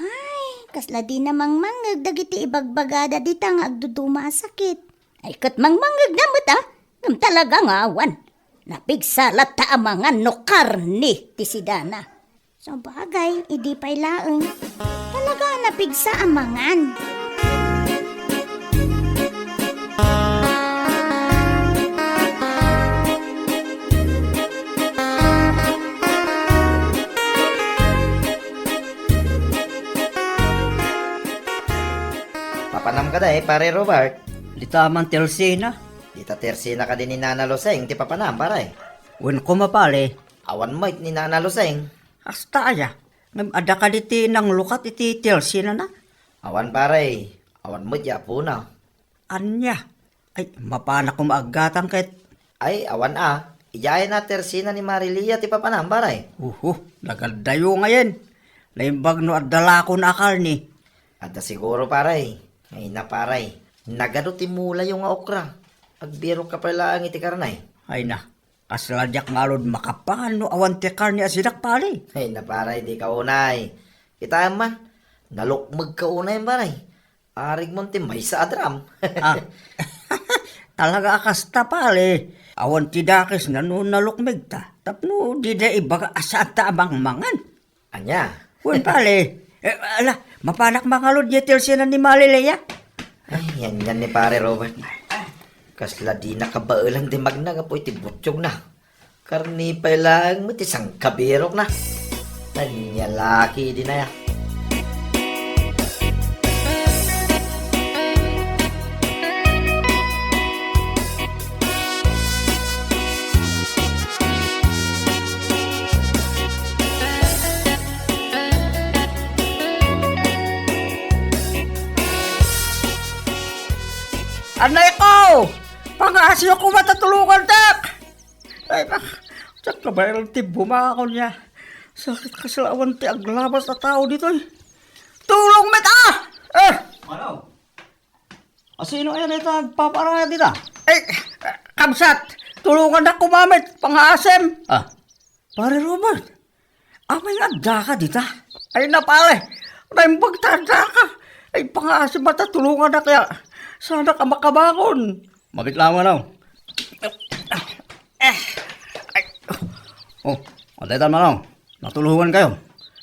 Ay, kasla dina mangmangngeg dagiti ibagbagada dita nga agduduma a sakit. Ay, ket mangmangngegna met, a? Ngem talaga nga awan. Napigsa latta a mangan no karne ti sidana. Sabagay, idi pay laeng. Talaga a napigsa a mangan. Panam kadi, Pare Robert? Dita man ti Alsina. Dita ti Alsina kadi ni Nana Loseng ti papanam, pare? Wen koma, pare. Awan met ni Nana Loseng. Hasta aya? Ngem adda kadi ti nanglukat iti ti Alsina na? Awan, pare. Awan met ti apona. Ania? Ay, mapanak koma aggatang ket. Ay, awan a. Idiay na ti Alsina ni Marilia ti papanam, pare. Uhu, nagaddayo ngayen. Naimbag no adda lakon a karne. Adda siguro, pare. Ay na, pare. Nagadu ti mulayo nga okra. Agbirok ka pay laeng iti karne. Ay na, kasla diak ngarud makapan no awan ti karne a sidak, pare. Ay na, pare, di ka unay. Kitaem man, nalukmeg ka unay, pare. Arig mon ti maysa a drum. Ah. Talaga a kasta, pare. Awan ti dakes na no nalukmeg ta. Tapno dida ibaga a saan ta a mangmangan. Ania? Wen, pare. Eh, ala, mapanak mangalud ni Telsinan ni Malileya. Ay, yan, yan ni Pare Robert. Kasla di nakabaelan ti magna gapu iti butyog na. Karne pay laeng met ti sangkabirok na. Ania laki di na ya. Anay ko! Pangasyo ko matatulungan, Dek! Ay, nak, diak kabaelan ti bumangon ya. Sakit kasla awan ti aglabas a tao ditoy. Tulong met, ah! Eh! Ano? Asino aya dayta agpaparaya dita? Eh, kabsat, tulongannak koma met, pangaasem. Ah, Pare Robert, apay nga addaka dita? Ay na, pare, naimbag ta addaka. Ay, pangaasem ta tulongannak ya. Saanak a makabangon. Mabit laeng, ano? Eh, ay. Oh, adda dayta, ano? Natulongan kayo?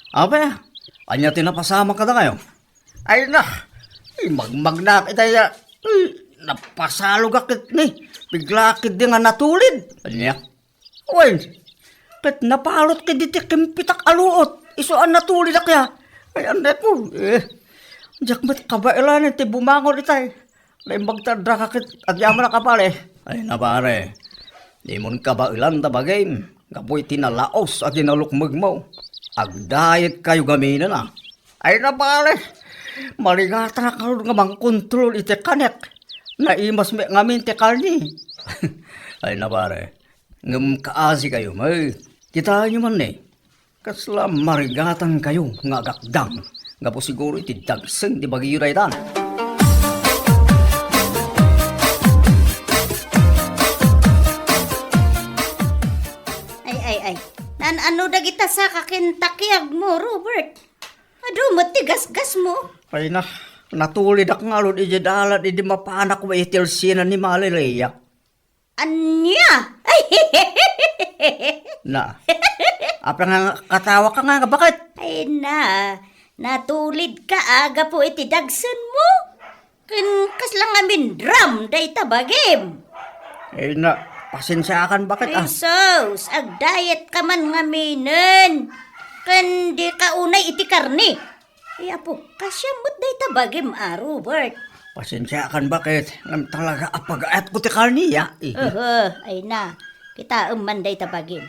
Apay, ania ti napasamak kadakayo? Ay na, imagmagnak itay a, ay, napasalogak ket ni, bigla ketdi nga natulid. Ania? Wen, ket napalot ketdi ti kimpitak a luot, isu a natulidak ya. Ay, aneko, eh, diak met kabaelan ti bumangon itay. Naimbag ta addaka ket agyamanak a pare. Ay na, pare, dimon kabaelan ta bagim gapu iti nalaos a kinalukmegmo. Agdayet kayo gaminen a. Ay na, pare, marigatanak ngarud nga mangkontrol iti kanek. Naimas met ngamin ti karne. Ay na, pare, ngem kaasi kayo met. Kitaenyo man ni. Kasla marigatan kayo nga agakdang. Gapu siguro iti dagsen ti bagiyo dayta. Ay, ay, ay. Naan-ano dagita saka ken takiagmo, Robert? Adu met ti gasgasmo. Ay na, natulidak ngarud idiay dalan idi mapanak iti Alsina ni Malileya. Ania? Na. Apay nga katawaka nga, baket? Ay na, natulidka a gapu iti dagsenmo? Ken kasla ngamin drum dayta bagim? Ay na, pasensiakan, baket, ah. Ay sus, agdayet ka man ngaminen. Ken di ka unay iti karne. Ay, apo, kasam met dayta bagim a, Robert. Pasensiakan, baket, ngem talaga a pagaetko ti karne ya. Eh. Oho, ay na. Kitaem man dayta bagim.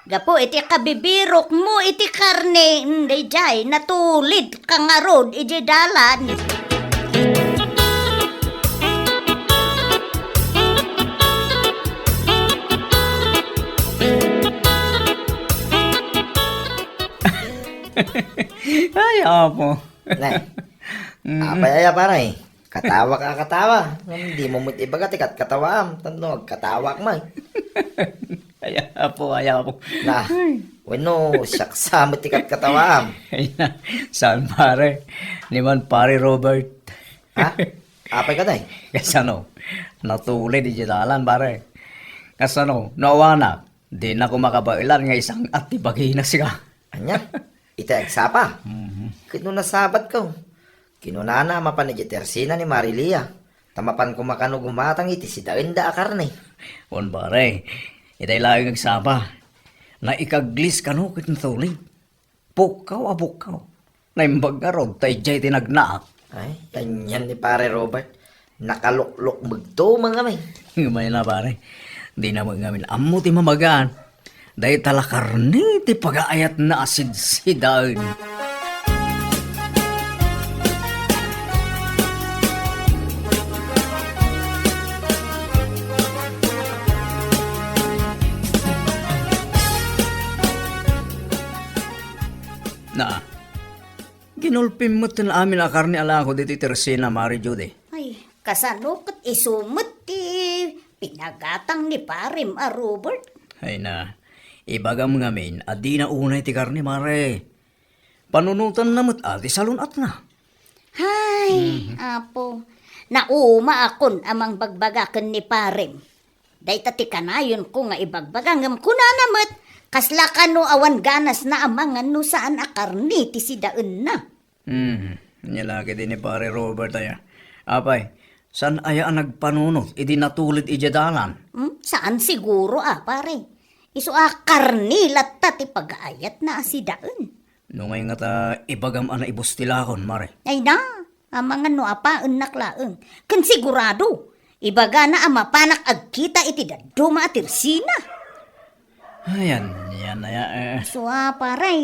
Gapu iti kabibirokmo iti karne, mm, daydiay, natulidka ngarud idiay dalan. Ay, apo. Ne. Mm. Apay aya, pare? Katawa ka, katawa. Ngem dimo met ibaga ti katkatawaam, tapno agkatawak man. Ay, apo, ay, apo. Na, wenno, siak sa met ti katkatawaam. Ay, na, saan, pare? Ni man, Pare Robert. Ha? Apay ka, tay? Kasano? Natulid idiay dalan, pare. Kasano? No awanak, dina ko makabaelan nga isang-at ti bagina sika. Ania? Iti agsapa? Mhm. Ket no nasabatko, kinunana a mapan idiay tersina ni Marilia, ta mapan koma kano gumatang iti sidaenda a karne. Wen, pare, itay laeng agsapa. Naikaglis kano ket natulid. Pukkaw a pukkaw. Naimbag ngarud ta idiay ti nagnaak. Ay, anian ni Pare Robert. Nakaluklukmegto man ngamin. Umay la, pare. Dina met ngamin ammo ti mamagaan. Dayta la karne ti pagaayatna a sidsidaen. Na, ginulpim met ti amin a karne a lako ditoy tersina, Mare Judy. Ay, kasano ket isu met ti pinagatang ni parem a Robert? Ay na, ibagam ngamin a dina unay ti karne, Mare. Panunotanna met a ti salun-atna. Hay, Apo, naumaakon a mangbagbaga ken ni parem. Dayta ti kanayonko nga ibagbaga, ngem kunana met, kasla kano awan ganasna a mangan no saan a karne ti sidaenna. Hmm, ania la ketdi ni Pare Robert aya. Apay, saan aya a nagpanunot idi natulid idiay dalan? Hmm, saan siguro a, pare. Isu a karne latta ti pagaayatna a sidaen. No ngay ngata ibagam a naibus ti lakon, Mare. Ay na, amangan no apaennak laeng. Ken sigurado, ibagana a mapanak agkita iti dadduma a tersina. Ayan, yan, aya, eh. Sua, pare,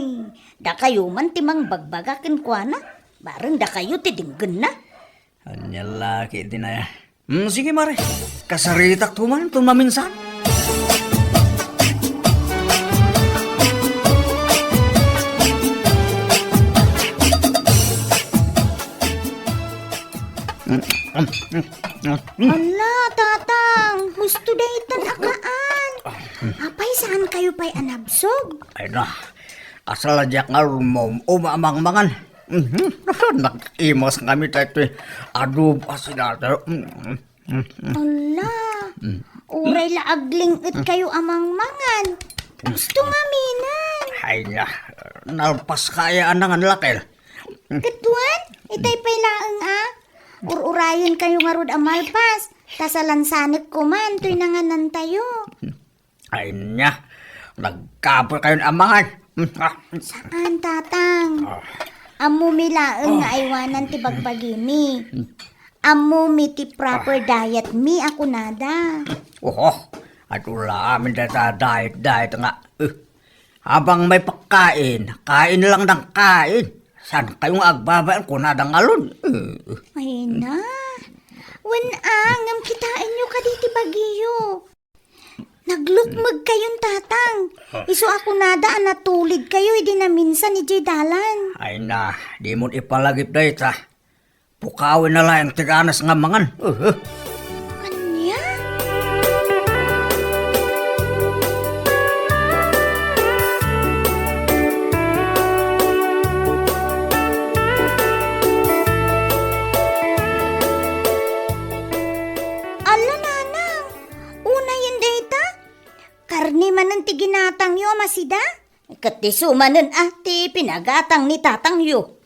dakayo man ti mangbagbaga kenkuana. Bareng dakayo ti denggenna. Ania la ketdi aya. Hmm, sige, Mare. Kasaritak tuman, tun maminsan. Ala, Tatang, husto daytan a kaan. Apay, saan kayo pay a nabsog? Ay na, asal a diak nga rumom-, uma a mangmangan. Mhm. Nag-imas kami tayo ito. Adobo, asinado. Mhm. Ala, uray la agling-et kayo a mangmangan. Gusto nga minan. Ay na, nalpas kaya a nangan lakel. Ket wen, itay pay laeng a. Ur-urayen kayo ngarud a malpas. Ta salansanek koman toy nanganan tayo. Ay niya, nagkapul kayon a mangan. Saan, Tatang? Ah. Ammomi laeng nga aywanan ti bagbagimi. Ammomi ti proper diet mi a kunada. Oho, adu la amin dayta diet, diet nga, eh, habang may pagkain, kain lang ng kain. Saan kayo nga agbabayan kunada ngalun? Eh, eh. Ay na. Wen a, ngem kitaenyo kadi ti bagiyo. Naglukmeg kayon, Tatang. Ah. Isu a kunada a natulid kayo idi naminsan idiay dalan. Ay na, dimon ipalagip dayta. Pukawen na laeng ti ganas nga mangan. Uh, uh. Ania? Ala, Nanang, unayen dayta? Karne manen ti ginatangyo a masida? Ket isu manen a ti pinagatang ni tatangyo.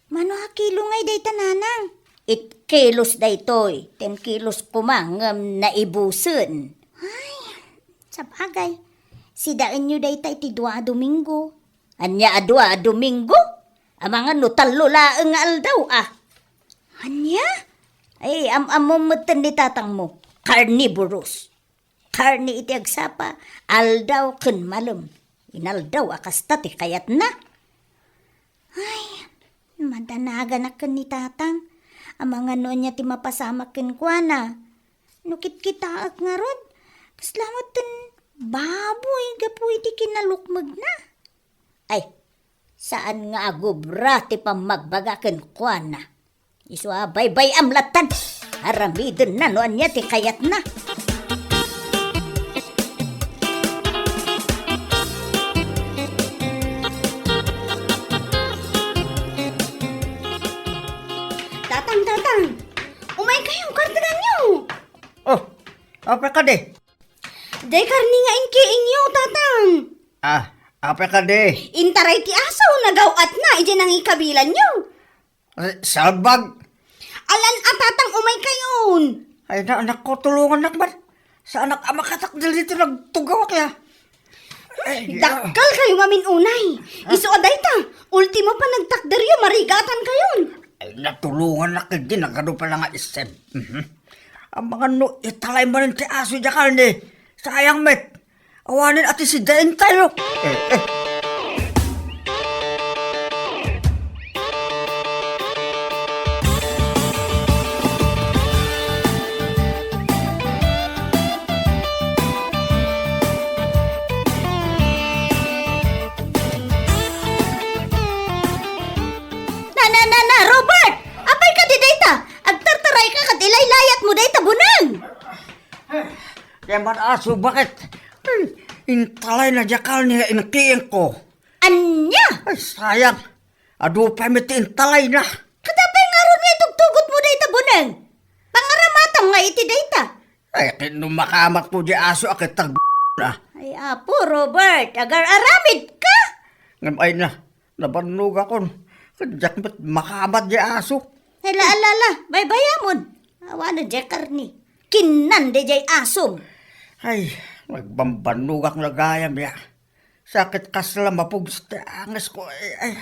Mano a kilo ngay dayta, Nanang? Eight kilos daytoy. Ten kilos koma ngem naibusen. Ay, sabagay. Sidaenyo dayta iti dua a Domingo. Ania a dua a Domingo? Amangan no tallo laeng nga aldaw, a. Ania? Ay, am-ammom metten ni tatangmo. Carnivorous. Karne iti agsapa, aldaw ken malem. Inaldaw a kasta ti kayatna. Ay, madanaganak ken ni tatang. Amangan no ania ti mapasamak kenkuana. No kitkitaek ngarud, kasla met ken baboy gapu iti kinalukmegna. Ay, saan nga agubra ti pammagbaga kenkuana. Isu a baybay-am lattan. Aramidenna no ania ti kayatna. Tatang, tatang. Umay kayo, kartenganyo. Oh, apay kadi? Day karne nga inkiingyo, tatang. Ah, apay kadi? Intaray ti aso, nagaw-atna, idiay nangikabilanyo. Eh, salbag. Alan a tatang umay kayon. Ay, na, anak ko, tulungannak man. Saanak a makatakder dito, nagtugawak ya. Ay, dakkel kayo maminunay. Ah. Isu a dayta, ultimo pa nagtakderyo, marigatan kayon. Natulongannak ket di nagadu pay la nga isem. Mhm. Amangan no italay manen ti aso diay karne. Sayang met. Awanen a ti sida intay, no? Eh, eh. Na, na, na, na, Robert! Apay ka di dayta? Agtartaray ka ket ilaylayat mo dayta buneng! Kaya man aso, bakit? Ay, intalay na diay karne nga inkiing ko. Ania? Ay, sayang. Adu pay met ti intalay na. Kadapay ngarud nga itugtugot mo dayta buneng. Pangaramatam nga iti dayta. Ay, ket no makamat ko diay aso a ket tag-, na. Ay, Apo Robert, agar-aramid ka? Ngem ay na, nabannogakon. Ket diak met makamat diay aso. Ala, ala, ala, baybayamon. Awanen diay karne. Kinnan diay asom. Ay, nagbambannogak nga gayam ya. Sakit kasla mapugs ti anges ko. Ay, ay.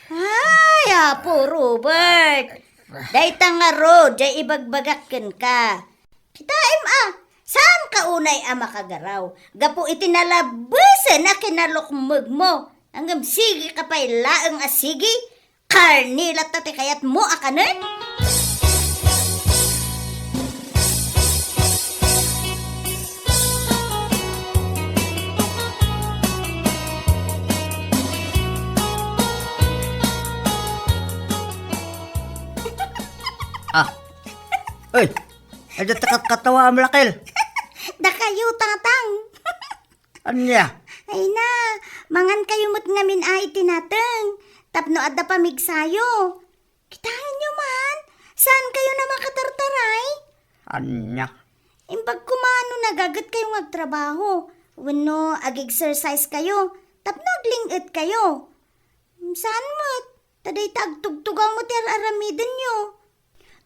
Ay, Apo Robert. Dayta ngarud, diay ibagbagak kenka. Kitaem a, saan ka unay a makagaraw? Gapu iti nalabesen a kinalukmeg mo. Ngem sige ka pay laeng a sige. Karne latta ti kayatmo a kanen? Ah. Ay, adda ta katkatawa a malakel. Dakayo, tatang. Ania? Ay na, mangan kayo met ngamin a iti nateng, tapno adda pamigsayo. Kitaenyo man, saan kayo na makatartaray? Ania? Imbag koma no nagaget kayo nga agtrabaho, wenno ag-exercise kayo, tapno agling-et kayo. Saan met, ta dayta agtugtugaw met ti ar-aramidenyo.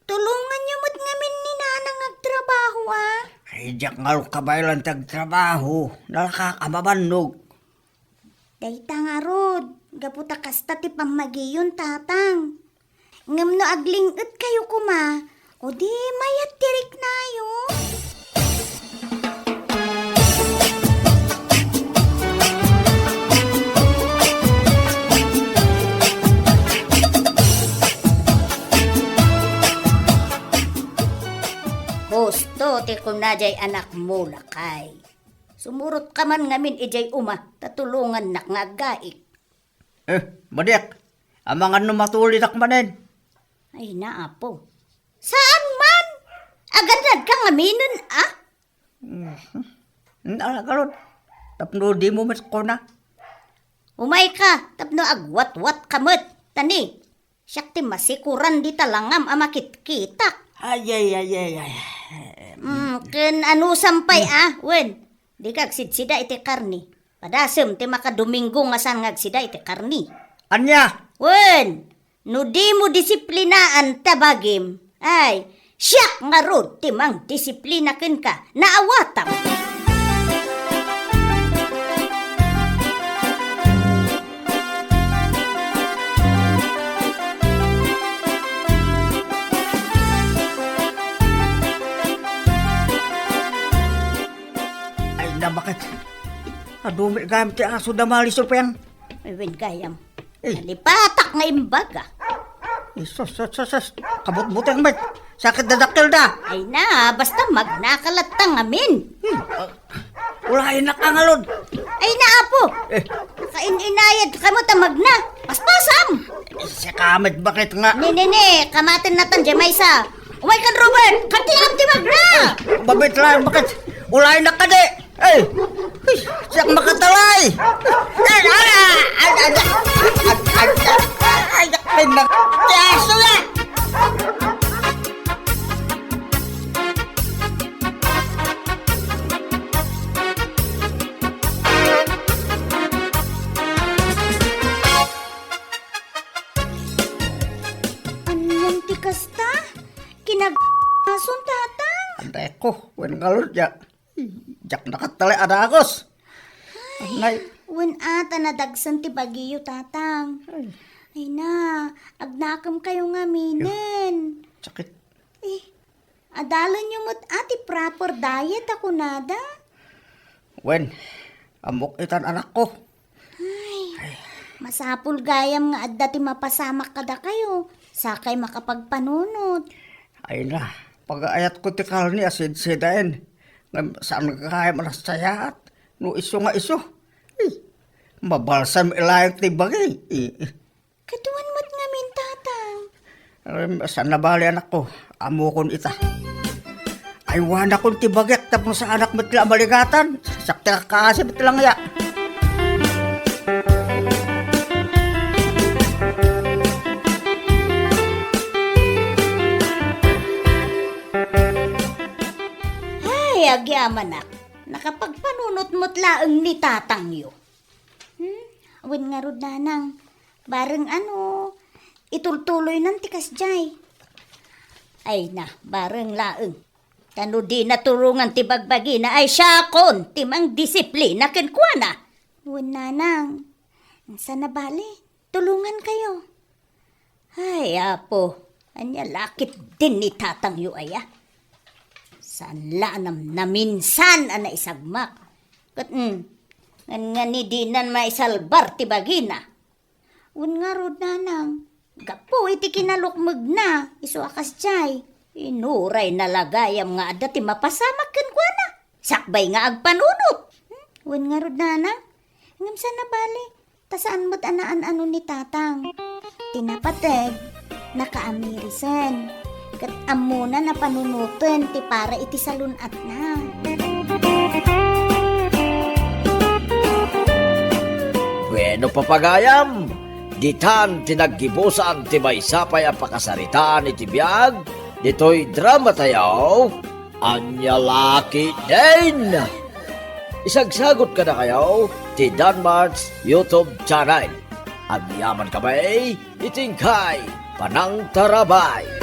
Tulonganyo met ngamin ni Nana nga agtrabaho, a? Ay, diak ngarud kabaelan ti agtrabaho. Nalaka a mabannog. Dayta ngarud, gapu ta kasta ti pammagiyon, tatang. Ngem no agling-et kayo koma, o di mayat ti riknayo. Husto ti kuna diay anakmo, lakay. Sumurotka man ngamin idiay uma, ta tulongannak nga aggaik. Eh, madiak, amangan no matulidak manen. Ay, na, Apo. Saan man? Agannadka ngaminen, a? Mhm. Ala, ngarud, tapno dimo met kuna. Umayka, tapno agwatwatka met. Ta ni, siak ti masikuran dita langam a makitkitak. Ay, ay, ay, ay, ay. Mm, ken anusam pay, a? Wen, dika agsidsida iti karne. Padasem ti makadomingo nga saan nga agsida iti karne. Ania? Wen, no dimo disiplinaan ta bagim, ay, siak ngarud ti mangdisiplina kenka, naawatam. Ay, na, bakit? Adu met gayam ti aso da maliso pen. Ay, wen gayam. Eh. Nalipatak nga imbaga. Eh, sus, sus, sus, sus. Kabutbuteng met. Sakit dadakkel da. Ay na, basta magnaka latta ngamin. Hmm. Ulayen na ka ngarud. Ay na, Apo. Eh. Kain-inayad kamo ta magna. Paspasam. Eh, siak met, bakit nga? Ni, ni, ni, kamaten natan diay maysa. Umaykan, Robert. Kantiam ti magna. Babit lang, bakit? Ulayen na ka di. Ay! Ay, siak makatalay! Ay, ay, ay, ay, ay, ay, ay, ay, na, tiyaso na! Anian ti kasta? Kinag-, ason, tatang? Anday ko, wen ngarud ya. Diak nakatalay a dagus. Ay, nay. Wen a ta nadagsen ti bagiyo, tatang. Ay. Ay na, agnakem kayo ngaminen. Sakit. Eh, adalenyo met a ti proper diet a kunada? Wen, ammok itan, anakko. Ay, masapul gayam nga adda ti mapasamak kadakayo, sakay makapagpanunot. Ay na, pagaayatko ti karne a sidsidaen. Ngem saan gayam a nasayaat no isu nga isu. Eh, mabalsam laeng ti bagi. Eh, eh. Kaduan met ngamin, Tatang. Em, saan nabali, anakko? Ammokon ita. Aywanakon ti bagiak tapno saanak met la a maligatan. Sakti a kaasi met lang ya. Ay, agyamanak. Nakapagpanunot met laeng ni tatangyo. Hmm? Wen ngarud, Nanang, bareng ano, itultuloynan ti kasdiay. Ay na, bareng laeng. Ta no di naturongan ti bagbagina, ay siakon ti mangdisiplina kenkuana. Wen, Nanang, saan nabali, tulongankayo. Ay, Apo, ania la ketdin ni tatangyo aya? Saan la a nam-, naminsan a naisagmak. Ket, mm, nganngan ni dinan maisalbar ti bagina. Wen ngarud, Nanang, gapu iti kinalukmegna, isu a kasdiay, inurayna la gayam nga adda ti mapasamak kenkuana, sakbay nga agpanunot. Hmm? Wen ngarud, Nanang, ngem saan nabali, ta saan met a naan-ano ni Tatang. Ti napateg, nakaamirisan. Ket ammona a panunoten ti para iti salun-atna. Bueno, papagayam, ditan ti naggibusan ti maysa pay a pakasaritaan iti biag ditoy drama tayo. Ania la ketdin? Isagsagot kadakayo ti Danmart's YouTube channel. Agyaman kami iti inkay panangtarabay.